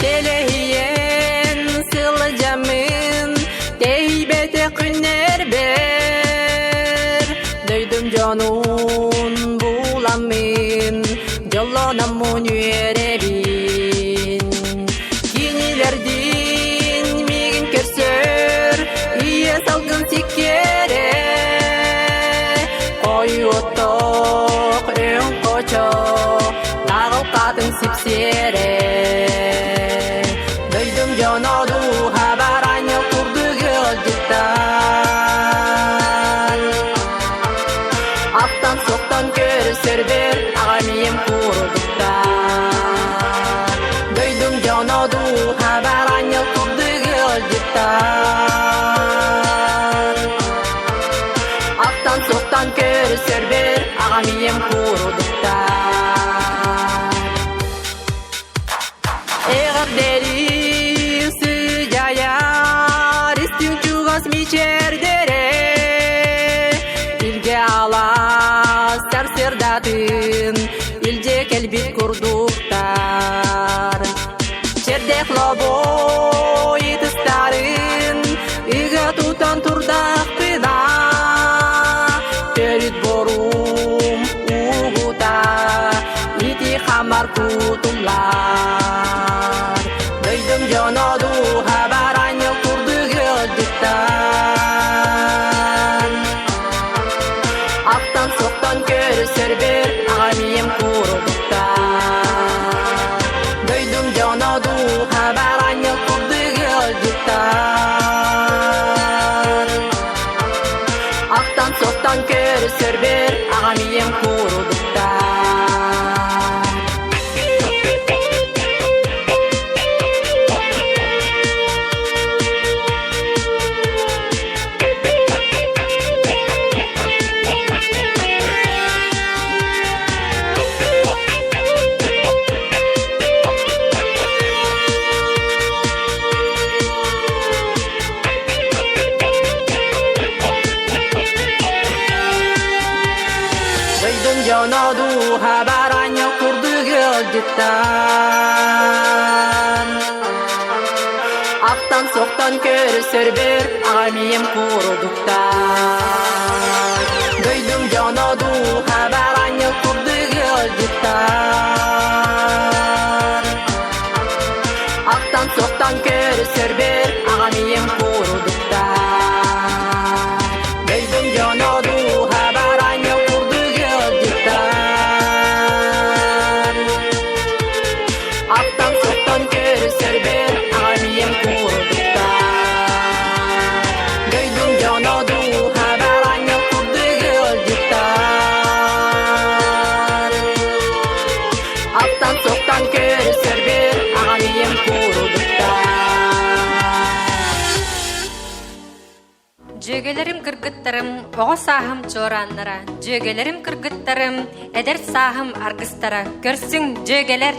Speaker 9: Телеһиен сылдьаммын тэйбэтэ күннэрбэр Дойдум дьонун буламмын дьоллономмун үөрэбин Кинилэрдиин миигин көрсөр ийэ салгын сиккиэрэ Хойуоттох өҥ хочо таҕылхатын сипсиэрэ Дойдум дьоно дууһа баранньал курдук ыалдьыттар Ахтан-суохтан көрсөрбөр аҕам ийэм курдуктар Дойдум дьоно дууһа баранньал курдук ыалдьыттар Ахтан-суохтан көрсөрбөр аҕам ийэм курдуктар Эҕэрдэлии сыдьайар истиҥ чугас мичээрдэрэ Илгэ алаас сарсыардатын илдьэ кэлбит курдуктар Чэрдэх лобой ытыстарын ыга тутан турдахпына Төрүт борум угута ити хамар кутуллар. ыалдьыттар. Ахтан соттан көрсөрбөр аҕам ийэм курдуктар. Дойдум дьоно дууһа баранньа курдук ыалдьыттан. Ахтан-сохтон көрсөрбөр аҕам ийэм курдуктар. Дойдум дьоно дууһа баранньа курдук ыалдьыттан. Ахтан-сохтон көрсөрбөр аҕам ийэм курдуктар. Дойдум дьоно дууһа баранньа курдук ыалдьыттар. Ахтан-сохтон көрсөрбөр аҕам ийэм курдуктар. Дойдум дьоно дууһа баранньа курдук ыалдьыттар. Ахтан-сохтон көрсөрбөр аҕам ийэм курдуктар.
Speaker 2: Дьүөгэлэрим кыргыттарым, оҕо сааһым чуорааннара, дьүөгэлэрим кыргыттарым, эдэр сааһым аргыстара. Көрсүҥ, дьүөгэлэр!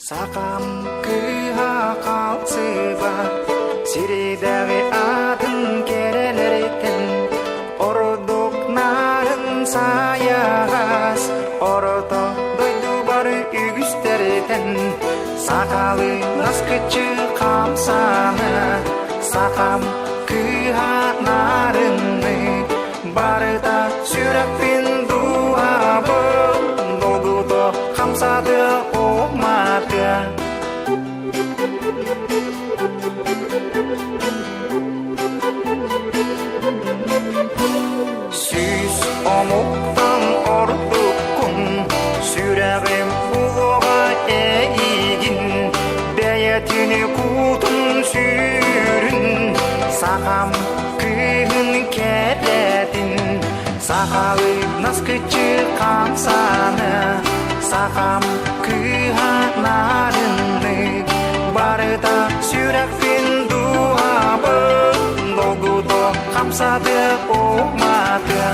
Speaker 7: Сахам кыыһа хаалсыбат, сирдээҕи атын кэрэлэриттэн ордук нарын сайаҕас, орто дойду бары үгүстэриттэн сахалы наскыччы хамсаны, сахам кыыһа нарынны барыта сүрэхпин дууһабын долгута хамсатыа уматыа. Сүүс омуктан ордуккун, сүрэҕим булуоҕа эйигин, бэйэтин кутун сүрүн, сахам кыыһын кэрэтин, сахалы наскыччы хамсаны, сахам кыыһа нарынны, барыта сүрэхпин дууһабын долгута хамсатыа уматыа.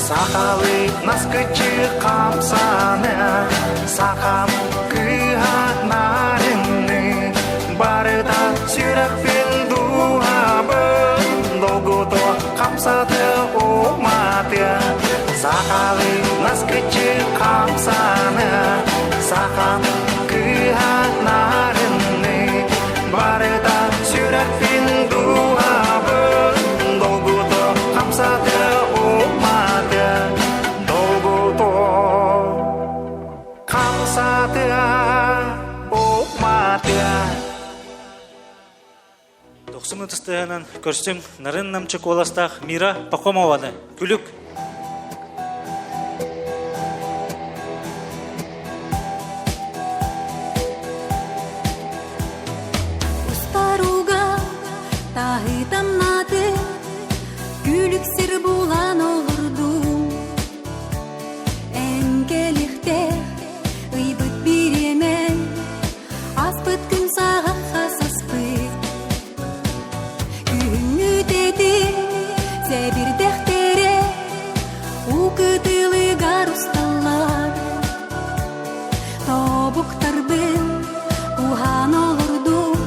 Speaker 7: Сахалы наскычы хамсаны, сахам кыыһа нарынны, барыта сүрэхпин дууһабын долгута хамсаты уматыа. Сахалы наскычы хамсаны, сахам кыыһа нарынны, барыта сүрэхпин дууһабын долгута хамсаты уматыа. Долгута хамсатыа уматыа.
Speaker 3: Дохсун ытыстыһынан көрсүҥ нарын намчы куоластаах Мира Пахомованы. Күлүк!
Speaker 8: Устаруга таһытамнаты күлүк сир булан олордум. Эн кэлихтэх ыйбыт бириэмэн Аспыт күн саҕахха саспыт Күһүҥҥү тэтим сэбирдэхтэрэ Уу кытылыгар усталлар Тобуктарбын куһаан олордум.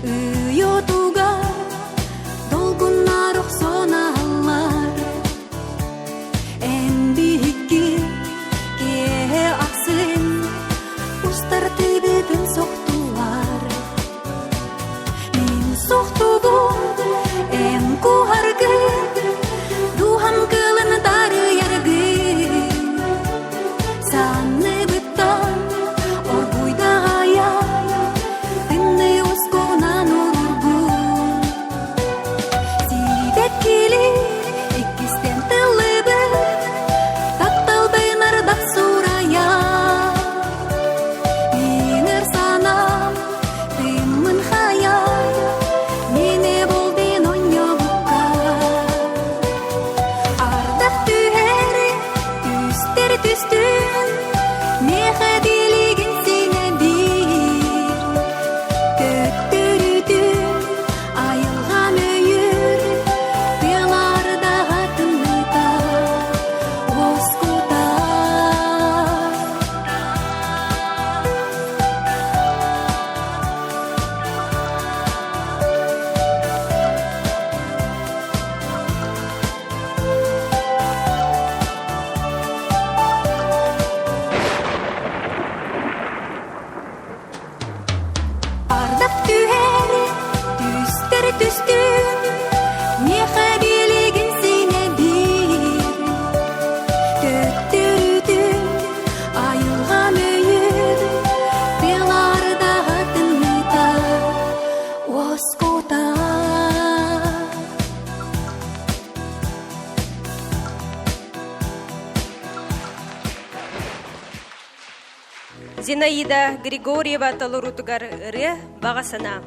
Speaker 8: Ыйотугар долгуннар охсоналлар Эн биһикки киэһэ ахсын устар тыыбытын сохтулар Мин сохтубун эн куһаргын дууһам кылын тарыйаргын Санныбыттан оргуйдаҕайа тымныы ускунан урургун Сибэккили иккистэн тыллыбыт тапталбын ардах сурайа Миңер санам тыыммын хайа Мине болдин онньобукка Ардах түһэр түстэр түстүн Миэхэ билигин синэ биир Төттөрүтүн айылҕам өйүр Тыалардаҕа тымныыта уоскутар Ардах түһэр, түстэр түстүн, миэхэ билигин синэ биир. Төттөрүтүн айылҕам өйүр, тыалардаҕа тымныыта уоскутар.
Speaker 1: Зинаида Григорьева толоруутугар ырыа баҕа санаа.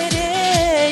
Speaker 10: Эрэ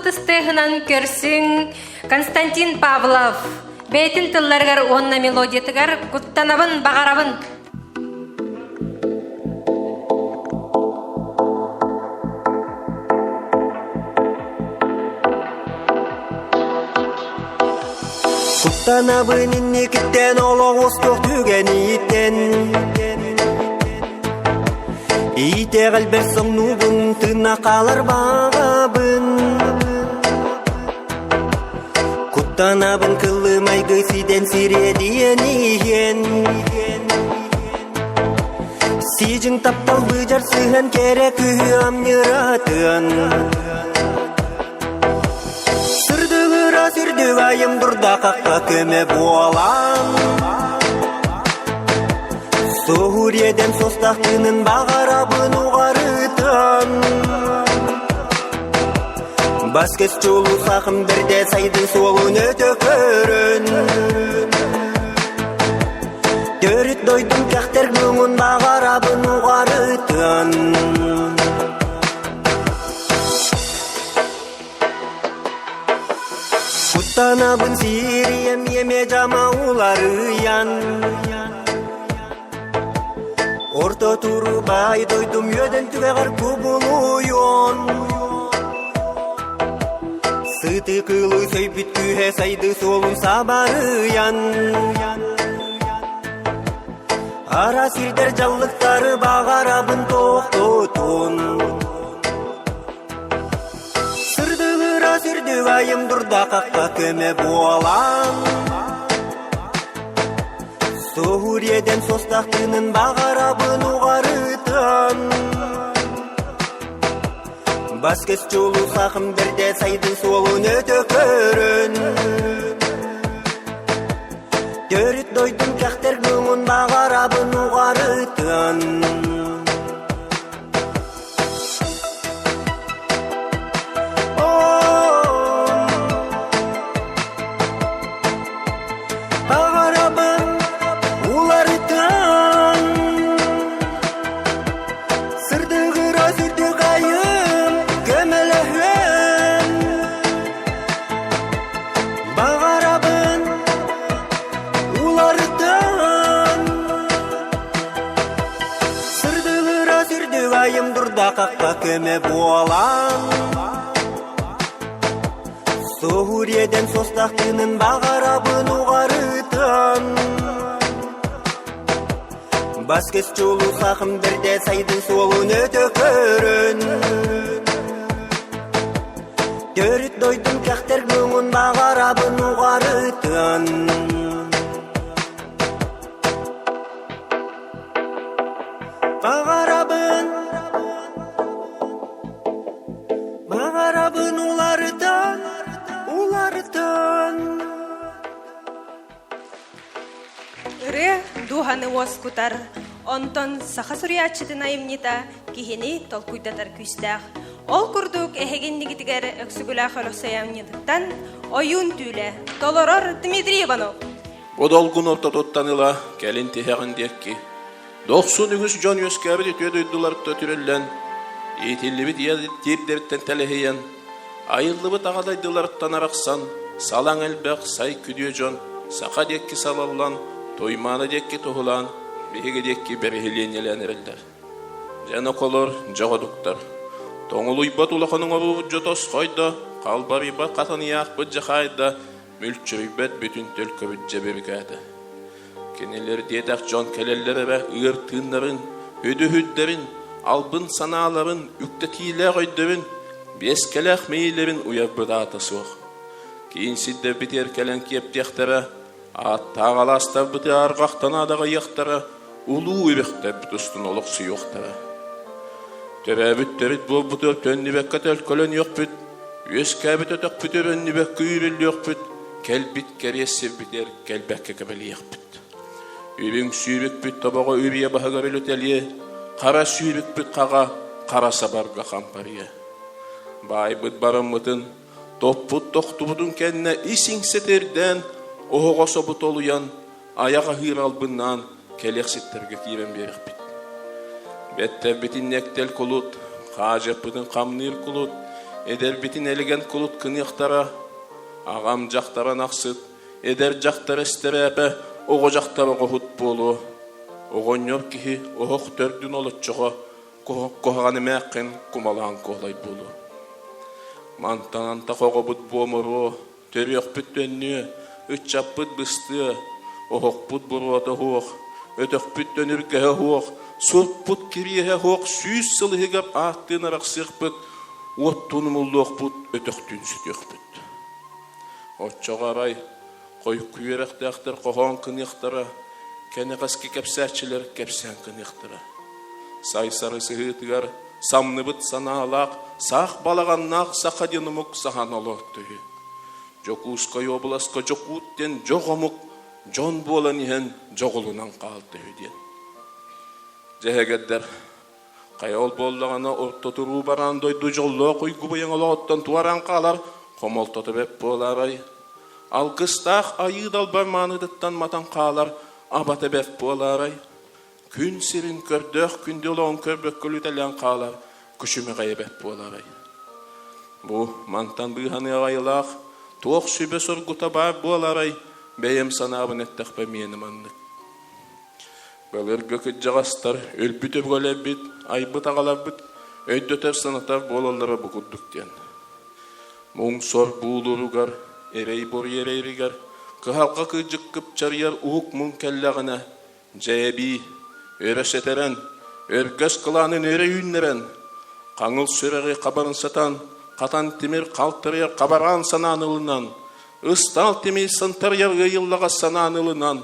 Speaker 2: ытыстыһынан көрсүҥ Константин Павлов бэйэтин тылларыгар уонна мелодиятыгар куттанабын баҕарабын.
Speaker 10: Куттанабын инникиттэн олох устуох түгэниттэн Итэҕэлбэр соҥнуубун тыына хаалар баҕабын Куттанабын кылымайгы сидэн сириэдийэн иһэн Сидьиҥ таптал быдьар сыһан кэрэ кыһы амньыратыан Сырдыгыра сүрдүк айым дурда қаққа көмө буолан Суһуриэдэн состах тыынын баҕарабын уҕарытан Бас-көс чулуу сахым бэрдэ сайдын суолун өтө көрөн Төрүт дойдум кэхтэр муҥун баҕарабын уҕарытан Куттанабын сирием еме жама уларыян Орто турубай дойдум үөдэн түгэҕэр кубулуйон Сыты кылы сөйбүт күүһэ сайды суолун сабарыян Ара сирдер жаллыктары бағарабын тоқтотун Сырдыгыра сүрдүк айым дурда қаққа көмө буолан Соһуриэдэн состах тыынын баҕарабын уҕарытан Бас-көс чулуу сахым бэрдэ сайдын суолун өтө көрөн Төрүт дойдум кэхтэр муҥун баҕарабын уҕарытан Баҕарабын уларытан Сырдыгыра сүрдүк айым көмөлөһүөн Баҕарабын уларытан Сырдыгыра сүрдүк айым дурда қаққа көмө буолан Суһуриэдэн состах тыынын баҕарабын уҕарытан Бас-көс чулуу сахым бэрдэ сайдын суолун өтө көрөн Төрүт дойдум кэхтэр муҥун баҕарабын уҕарытан Баҕарабын, баҕарабын уларытан, уларытан.
Speaker 1: Ырыа дууһаны уоскутар, онтон саха суруйааччытын айымньыта киһини толкуйдатар күүстээх. Ол курдук эһигиннигитигэр Өксүгүлээх Өлөксөй айымньытыттан Ойуун түүлэ толорор Дмитрий Иванов.
Speaker 11: Бу долгун ортотуттан ыла кэлин тиһэҕин диэкки дохсун үгүс дьон үөскээбит үтүө дойдуларыттан түрүллэн, иитиллибит ийэ тиирдэриттэн тэлэһийэн, айыллыбыт аҕа дайдыларыттан арахсан, салаҥ элбэх сай күдүө дьон саха диэкки салаллан, Туймаана диэкки туһулаан, биһиги диэкки бэрэһилиэнньэлээн эрэллэр. Дьэ ноколор, дьоҕодуктар, тоҥулуйбат улахан оҥоруубут дьо тосхойдо, халбарыйбат хатаныйаахпыт дьахаайда, мүлчүрүйбэт бүтүн төлкөбүт дьэбиргээтэ. Кинилэр диэтэх дьон кэлэллэр эрэ ыар тыыннарын, үдүһүддэрин, албын санааларын, үктэтиилээх өйдөрүн, биэскэлээх мэйиилэрин уйарбыт аата суох. Киин сирдэрбитигэр кэлэн киэптиэхтэрэ, ааттаах алаастарбыты арҕахтан адаҕайыахтара, улуу үрэхтэрбит устун олохсуйуохтара. Төрөөбүт төрүт буолбутугар төннүбэккэ төлкөлөнүөхпүт, үөскээбит өтөхпүтүгэр өннүбэккэ үүрүллүөхпүт, кэлбит кэриэс сирбитигэр кэлбэккэ кэбэлиэхпит. Үрүҥ сүүрүкпүт тобоҕо үрүйэ баһыгар үлүтэлиэ, хара сүүрүкпүт хаҕа хара сабарга хампарыа. Баайбыт бараммытын, топпут тохтубутун кэннэ ис иҥсэтирдээн, оһоҕос обутолуйан, айах аһыыр албыннаан кэлиэхситтэргэ киирэн биэрэхпит. Бэттэрбитин нэктэл кулут, хаадьаппытын хамныыр кулут, Эдэрбитин элигэн кулут кыныахтара, аҕам дьахтара ынахсыт, эдэр дьахтар эстэрээпэ, оҕо дьахтар оҕоһут буолуо. Оҕонньор киһи оһох төрдүн олоччоҕо куһаҕан эмээххин кумалаан куолай буолуо. Мантан антах оҕобут буомуруо, төрүөхпүт төннүө, ыччаппыт быстыа, оһохпут буруота суох, өтөхпүт төнүргэһэ суох, сурпут кириэһэ суох сүүс сыл иһигэр ааттыын арахсыахпыт, уоттуун умуллуохпут, өтөхтүүн сүтүөхпүт. Оччоҕо арай хойукку үөрэхтээхтэр хоһоон кыныахтара, кэнэҕэски кэпсээччилэр кэпсээн кыныахтара. Сайсары сыһыытыгар самныбыт санаалаах, саах балаҕаннаах саха диэн омук саһан олорто үһү. Дьокуускай уобаласка дьокуут диэн дьох омук дьон буолан иһэн дьоҕулунан хаалта үһү диэн. Дьэһэгэрдэр Хайа ол буоллаҕына орто туруу бараан дойду дьоллоох уйгу-быйаҥ олоҕуттан туораан хаалар хомолтото бэрт буолаарай? Алгыстаах айыы далбар маанытыттан матан хаалар абата бэрт буолаарай? Күн сирин көрдөөх күндү олоҕун көрбөккө үлүтэлээн хаалар күчүмэҕэйэ бэрт буолаарай? Бу мантан быыһаныах айылаах туох сүбэ соргута баар буолаарай? Бэйэм санаабын эттэхпэ миэнэ маннык. Былыргы кырдьаҕастар өлбүт өбүгэлэрбит, айбыт аҕаларбыт өйдөтөр-санатар буолаллара бу курдук диэн. Муҥ-сор буулууругар, эрэй-буруй эрэйигэр, кыһалҕа кыдьык кыпчарыйар уһук муҥ кэллэҕинэ, дьэ эбии, өрө сэтэрэн, өргөс кылаанын өрө үүннэрэн, хаҥыл сүрэҕи хабарын сатан, хатан тимир халтарыйар хабараан санаан ылынан, ыстаал тимир сынтарыйар ыйыллаҕас санаан ылынан,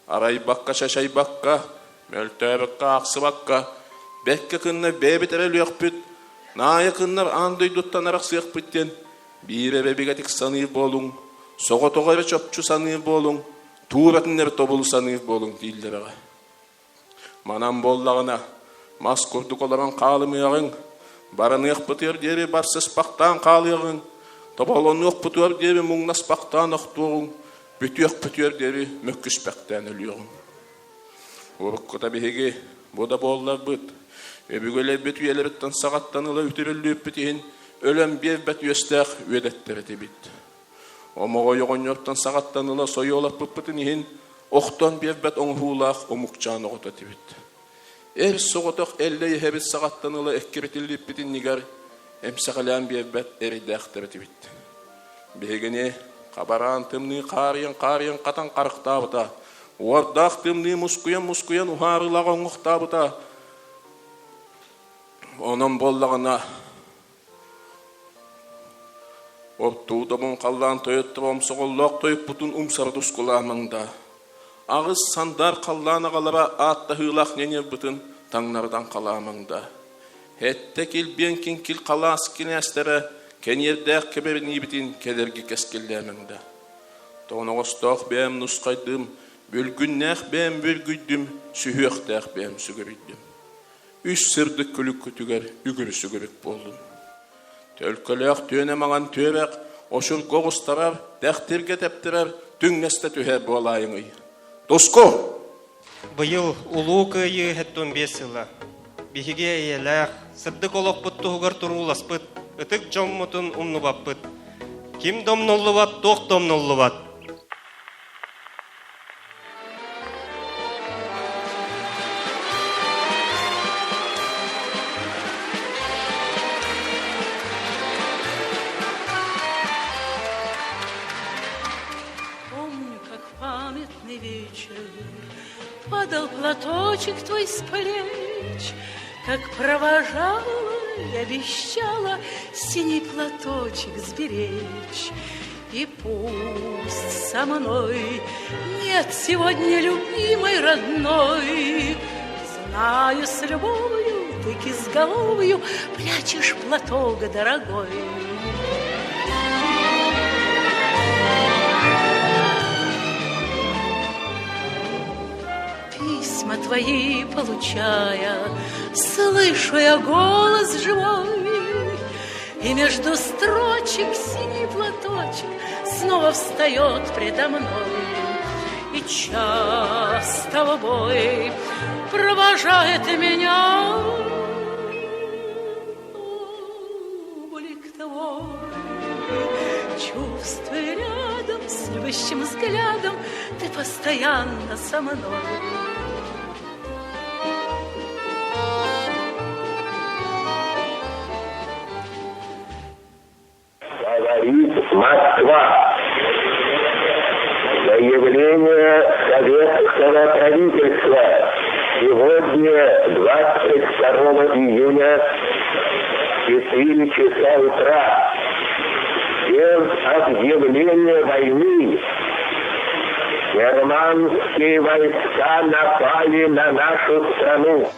Speaker 11: Арайбакка-чачайбакка, мөлтөөбөккө-аахсыбакка, бэккэ кынна бэйэбит эрэ өлүөхпүт, наайа кыннар аан дойдуттан арахсыахпыт диэн биир эрэ бигэтик саныыр буолуҥ, соҕотоҕо эрэ чопчу саныыр буолуҥ, тууратын эрэ тобулу саныыр буолуҥ дииллэр аҕа. Манан буоллаҕына, мас курдук олорон хаалымыаҕыҥ, бараныахпытыгар диэри барсыспахтаан хаалыаҕыҥ, тоболонуохпутугар диэри муҥнаспахтаан охтуоҕуҥ, бүтүөх-бүтүөр диэри мөккүспэхтээн өлүөҕүҥ. Уруккута биһиги бу да буолларбыт, өбүгэлэрбит үйэлэриттэн саҕаттан ыла үтүрүллүүппүт иһин өлөн биэрбэт үөстээх үөдэттэр этибит. Омоҕой оҕонньортон саҕаттан ыла сойуолаппыппытын иһин охтон биэрбэт оҥоһуулаах омукчаан оҕото этибит. Эр соҕотох Эллэй эһэбит саҕаттан ыла эккирэтиллибиппит иннигэр эмсэҕэлээн биэрбэт эрэйдээхтэр этибит. Биһигини хабараан тымныы хаарыйан-хаарыйан хатан харахтаабыта, уордаах тымныы мускуйан-мускуйан уһаарылаах оҥоһуктаабыта. Онон буоллаҕына Оттуу добун халлаан тойотторо омсоҕоллоох тойукпутун умсара тускулаамаҥ да, аҕыс сандар халлаан аҕалара ааттаһыылаах ньаньарбытын таҥнарытан халаамаҥ да, эттэ килбиэн киҥкил халаас кинээстэрэ кэниэрдээх кэбэриниибитин кэлэрги кэскиллээмэҥ да. Тоҥоноҕостоох бэйэм нусхайдым, бүлгүннээх бэйэм бүлгүйдүм, сүһүөхтээх бэйэм сүгүрүйдүм. Үс сырдык күлүккүтүгэр үгүрү-сүгүрүк буоллун. Төлкөлөөх түөнэ маҥан түөрэх, очурга оҕустарар, тэхтиргэ тэптэрэр, түҥнэстэ түһэр буолаайыҥый. Туску!
Speaker 4: Быйыл Улуу Кыайыы 75 сыла. Биһиги эйэлээх, сырдык олохпут туһугар турууласпыт, ытык дьоммутун умнубаппыт. Ким да умнуллубат, туох да умнуллубат.
Speaker 12: Помню, как в памятный вечер Падал платочек твой с плеч, Как провожала и обещала Синий платочек сберечь. И пусть со мной нет сегодня любимой родной, Знаю, с любовью ты кизголовью Прячешь платок дорогой. Письма твои получая, Слышу я голос живой, И между строчек синий платочек Снова встает предо мной. И часто в бой провожает меня. Облик твой. твой. Чувствую рядом с любящим взглядом, ты постоянно со мной.
Speaker 14: Говорит Москва. Заявление советского правительства. Сегодня, 22 июня, 4 часа утра, без объявления войны германские войска напали на нашу страну.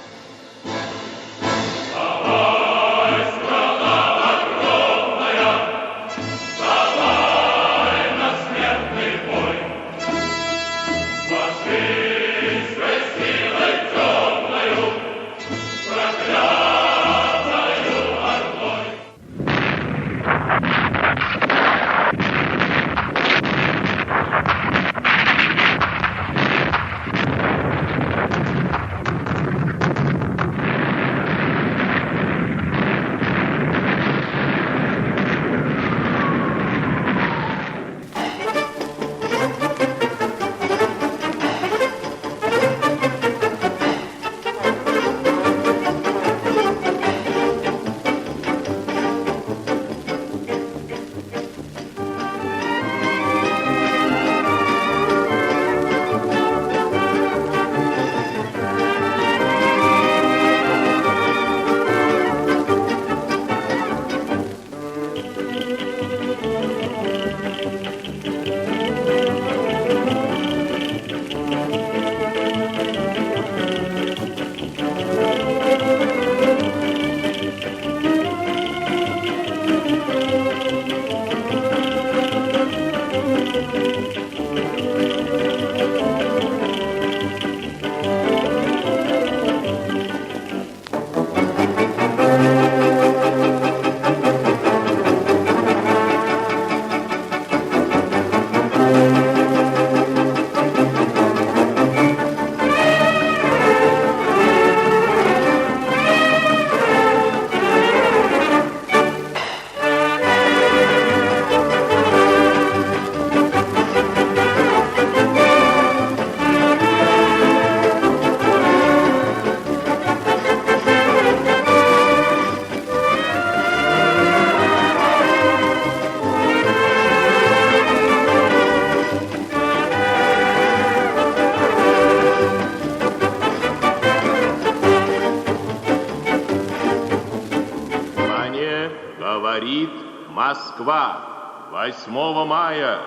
Speaker 15: Внимание, говорит Москва. 8 мая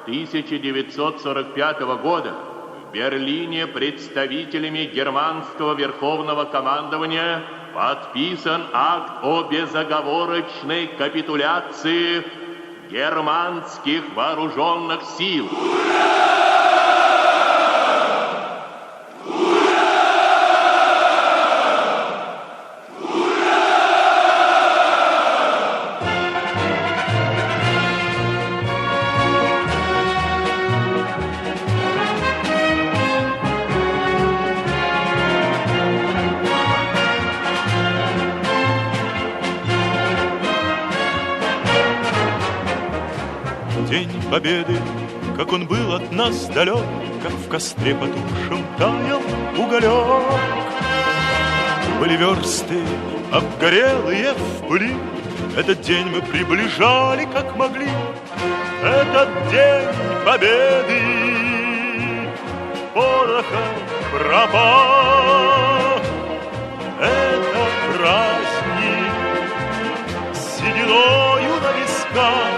Speaker 15: 1945 года в Берлине представителями германского верховного командования подписан акт о безоговорочной капитуляции германских вооруженных сил.
Speaker 17: День Победы, как он был от нас далек, Как в костре потухшем таял уголек. Были версты, обгорелые в пыли, Этот день мы приближали, как могли. Этот день Победы порохом пропах. Это праздник с сединою на висках,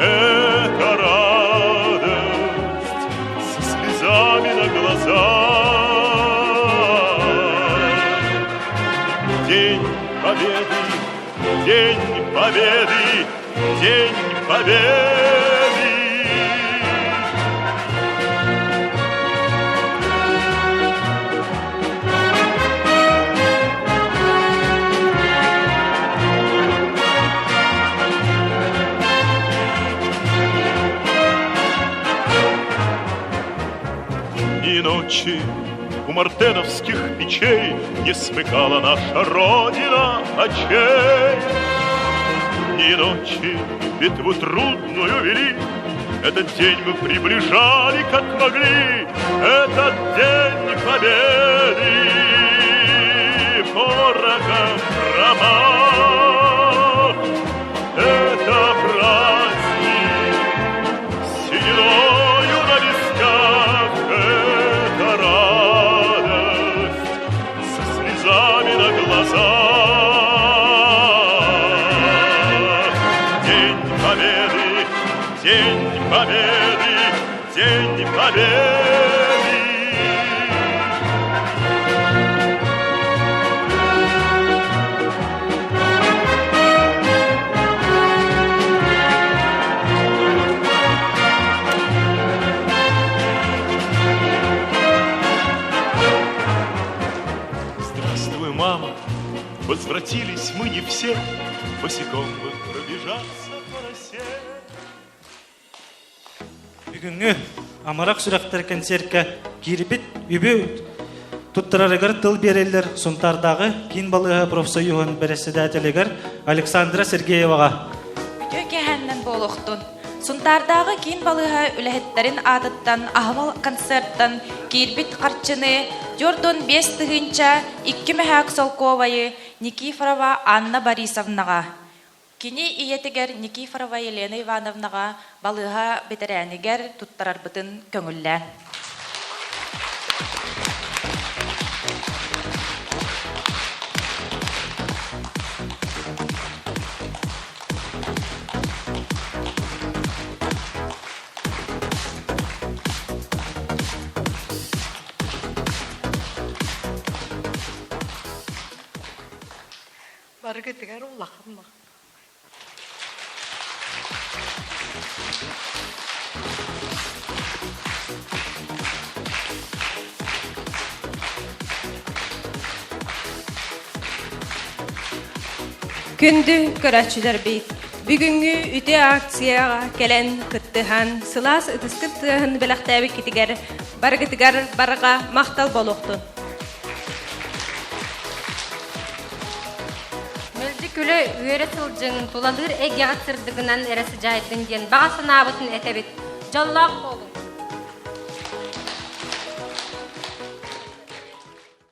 Speaker 17: это радость со слезами на глазах. День Победы, День Победы, День Победы! Дни и ночи у мартеновских печей Не смыкала наша Родина очей. Дни и ночи битву трудную вели, Этот день мы приближали, как могли, Этот день победы порохом промах. Это праздник сединою на висках, Это радость со слезами на глазах. День Победы, День Победы, День Победы! Здравствуй, мама, возвратились мы не все, Босиком бы пробежаться по росе.
Speaker 3: Бүгүҥҥү амарах сүрэхтэр кэнсиэркэ киирбит үбү туттарарыгар тыл биэрэллэр Сунтаардааҕы киин балыыһа профсоюһун бэрэссэдээтэлигэр Александра Сергееваҕа.
Speaker 13: Үтүө киэһэннэн буолуохтун. Сунтаардааҕы киин балыыһа үлэһиттэрин аатыттан аһымал концерттан киирбит харчыны 45 002 мөһөөк солкуобайы Никифорова Анна Борисовнаҕа, Кини ийэтигэр Никифорова Елена Ивановнаҕа балыыһа бэтэрээнигэр туттарарбытын көҥүллээн.
Speaker 19: Барыгытыгар улахан махтал.
Speaker 1: Күндү көрөөччүлэрбит, бүгүҥҥү үтүө акцияҕа кэлэн кыттыһан, сылаас ытыскыт тыаһын бэлэхтээбиккитигэр барыгытыгар барҕа махтал буолуохтун.
Speaker 2: Мэлдьи күлэ үөрэ сылдьыҥ, тулалыыр эйгэҕит сырдыгынан эрэ сыдьаайдын диэн баҕа санаабытын этэбит. Дьоллоох буолуҥ!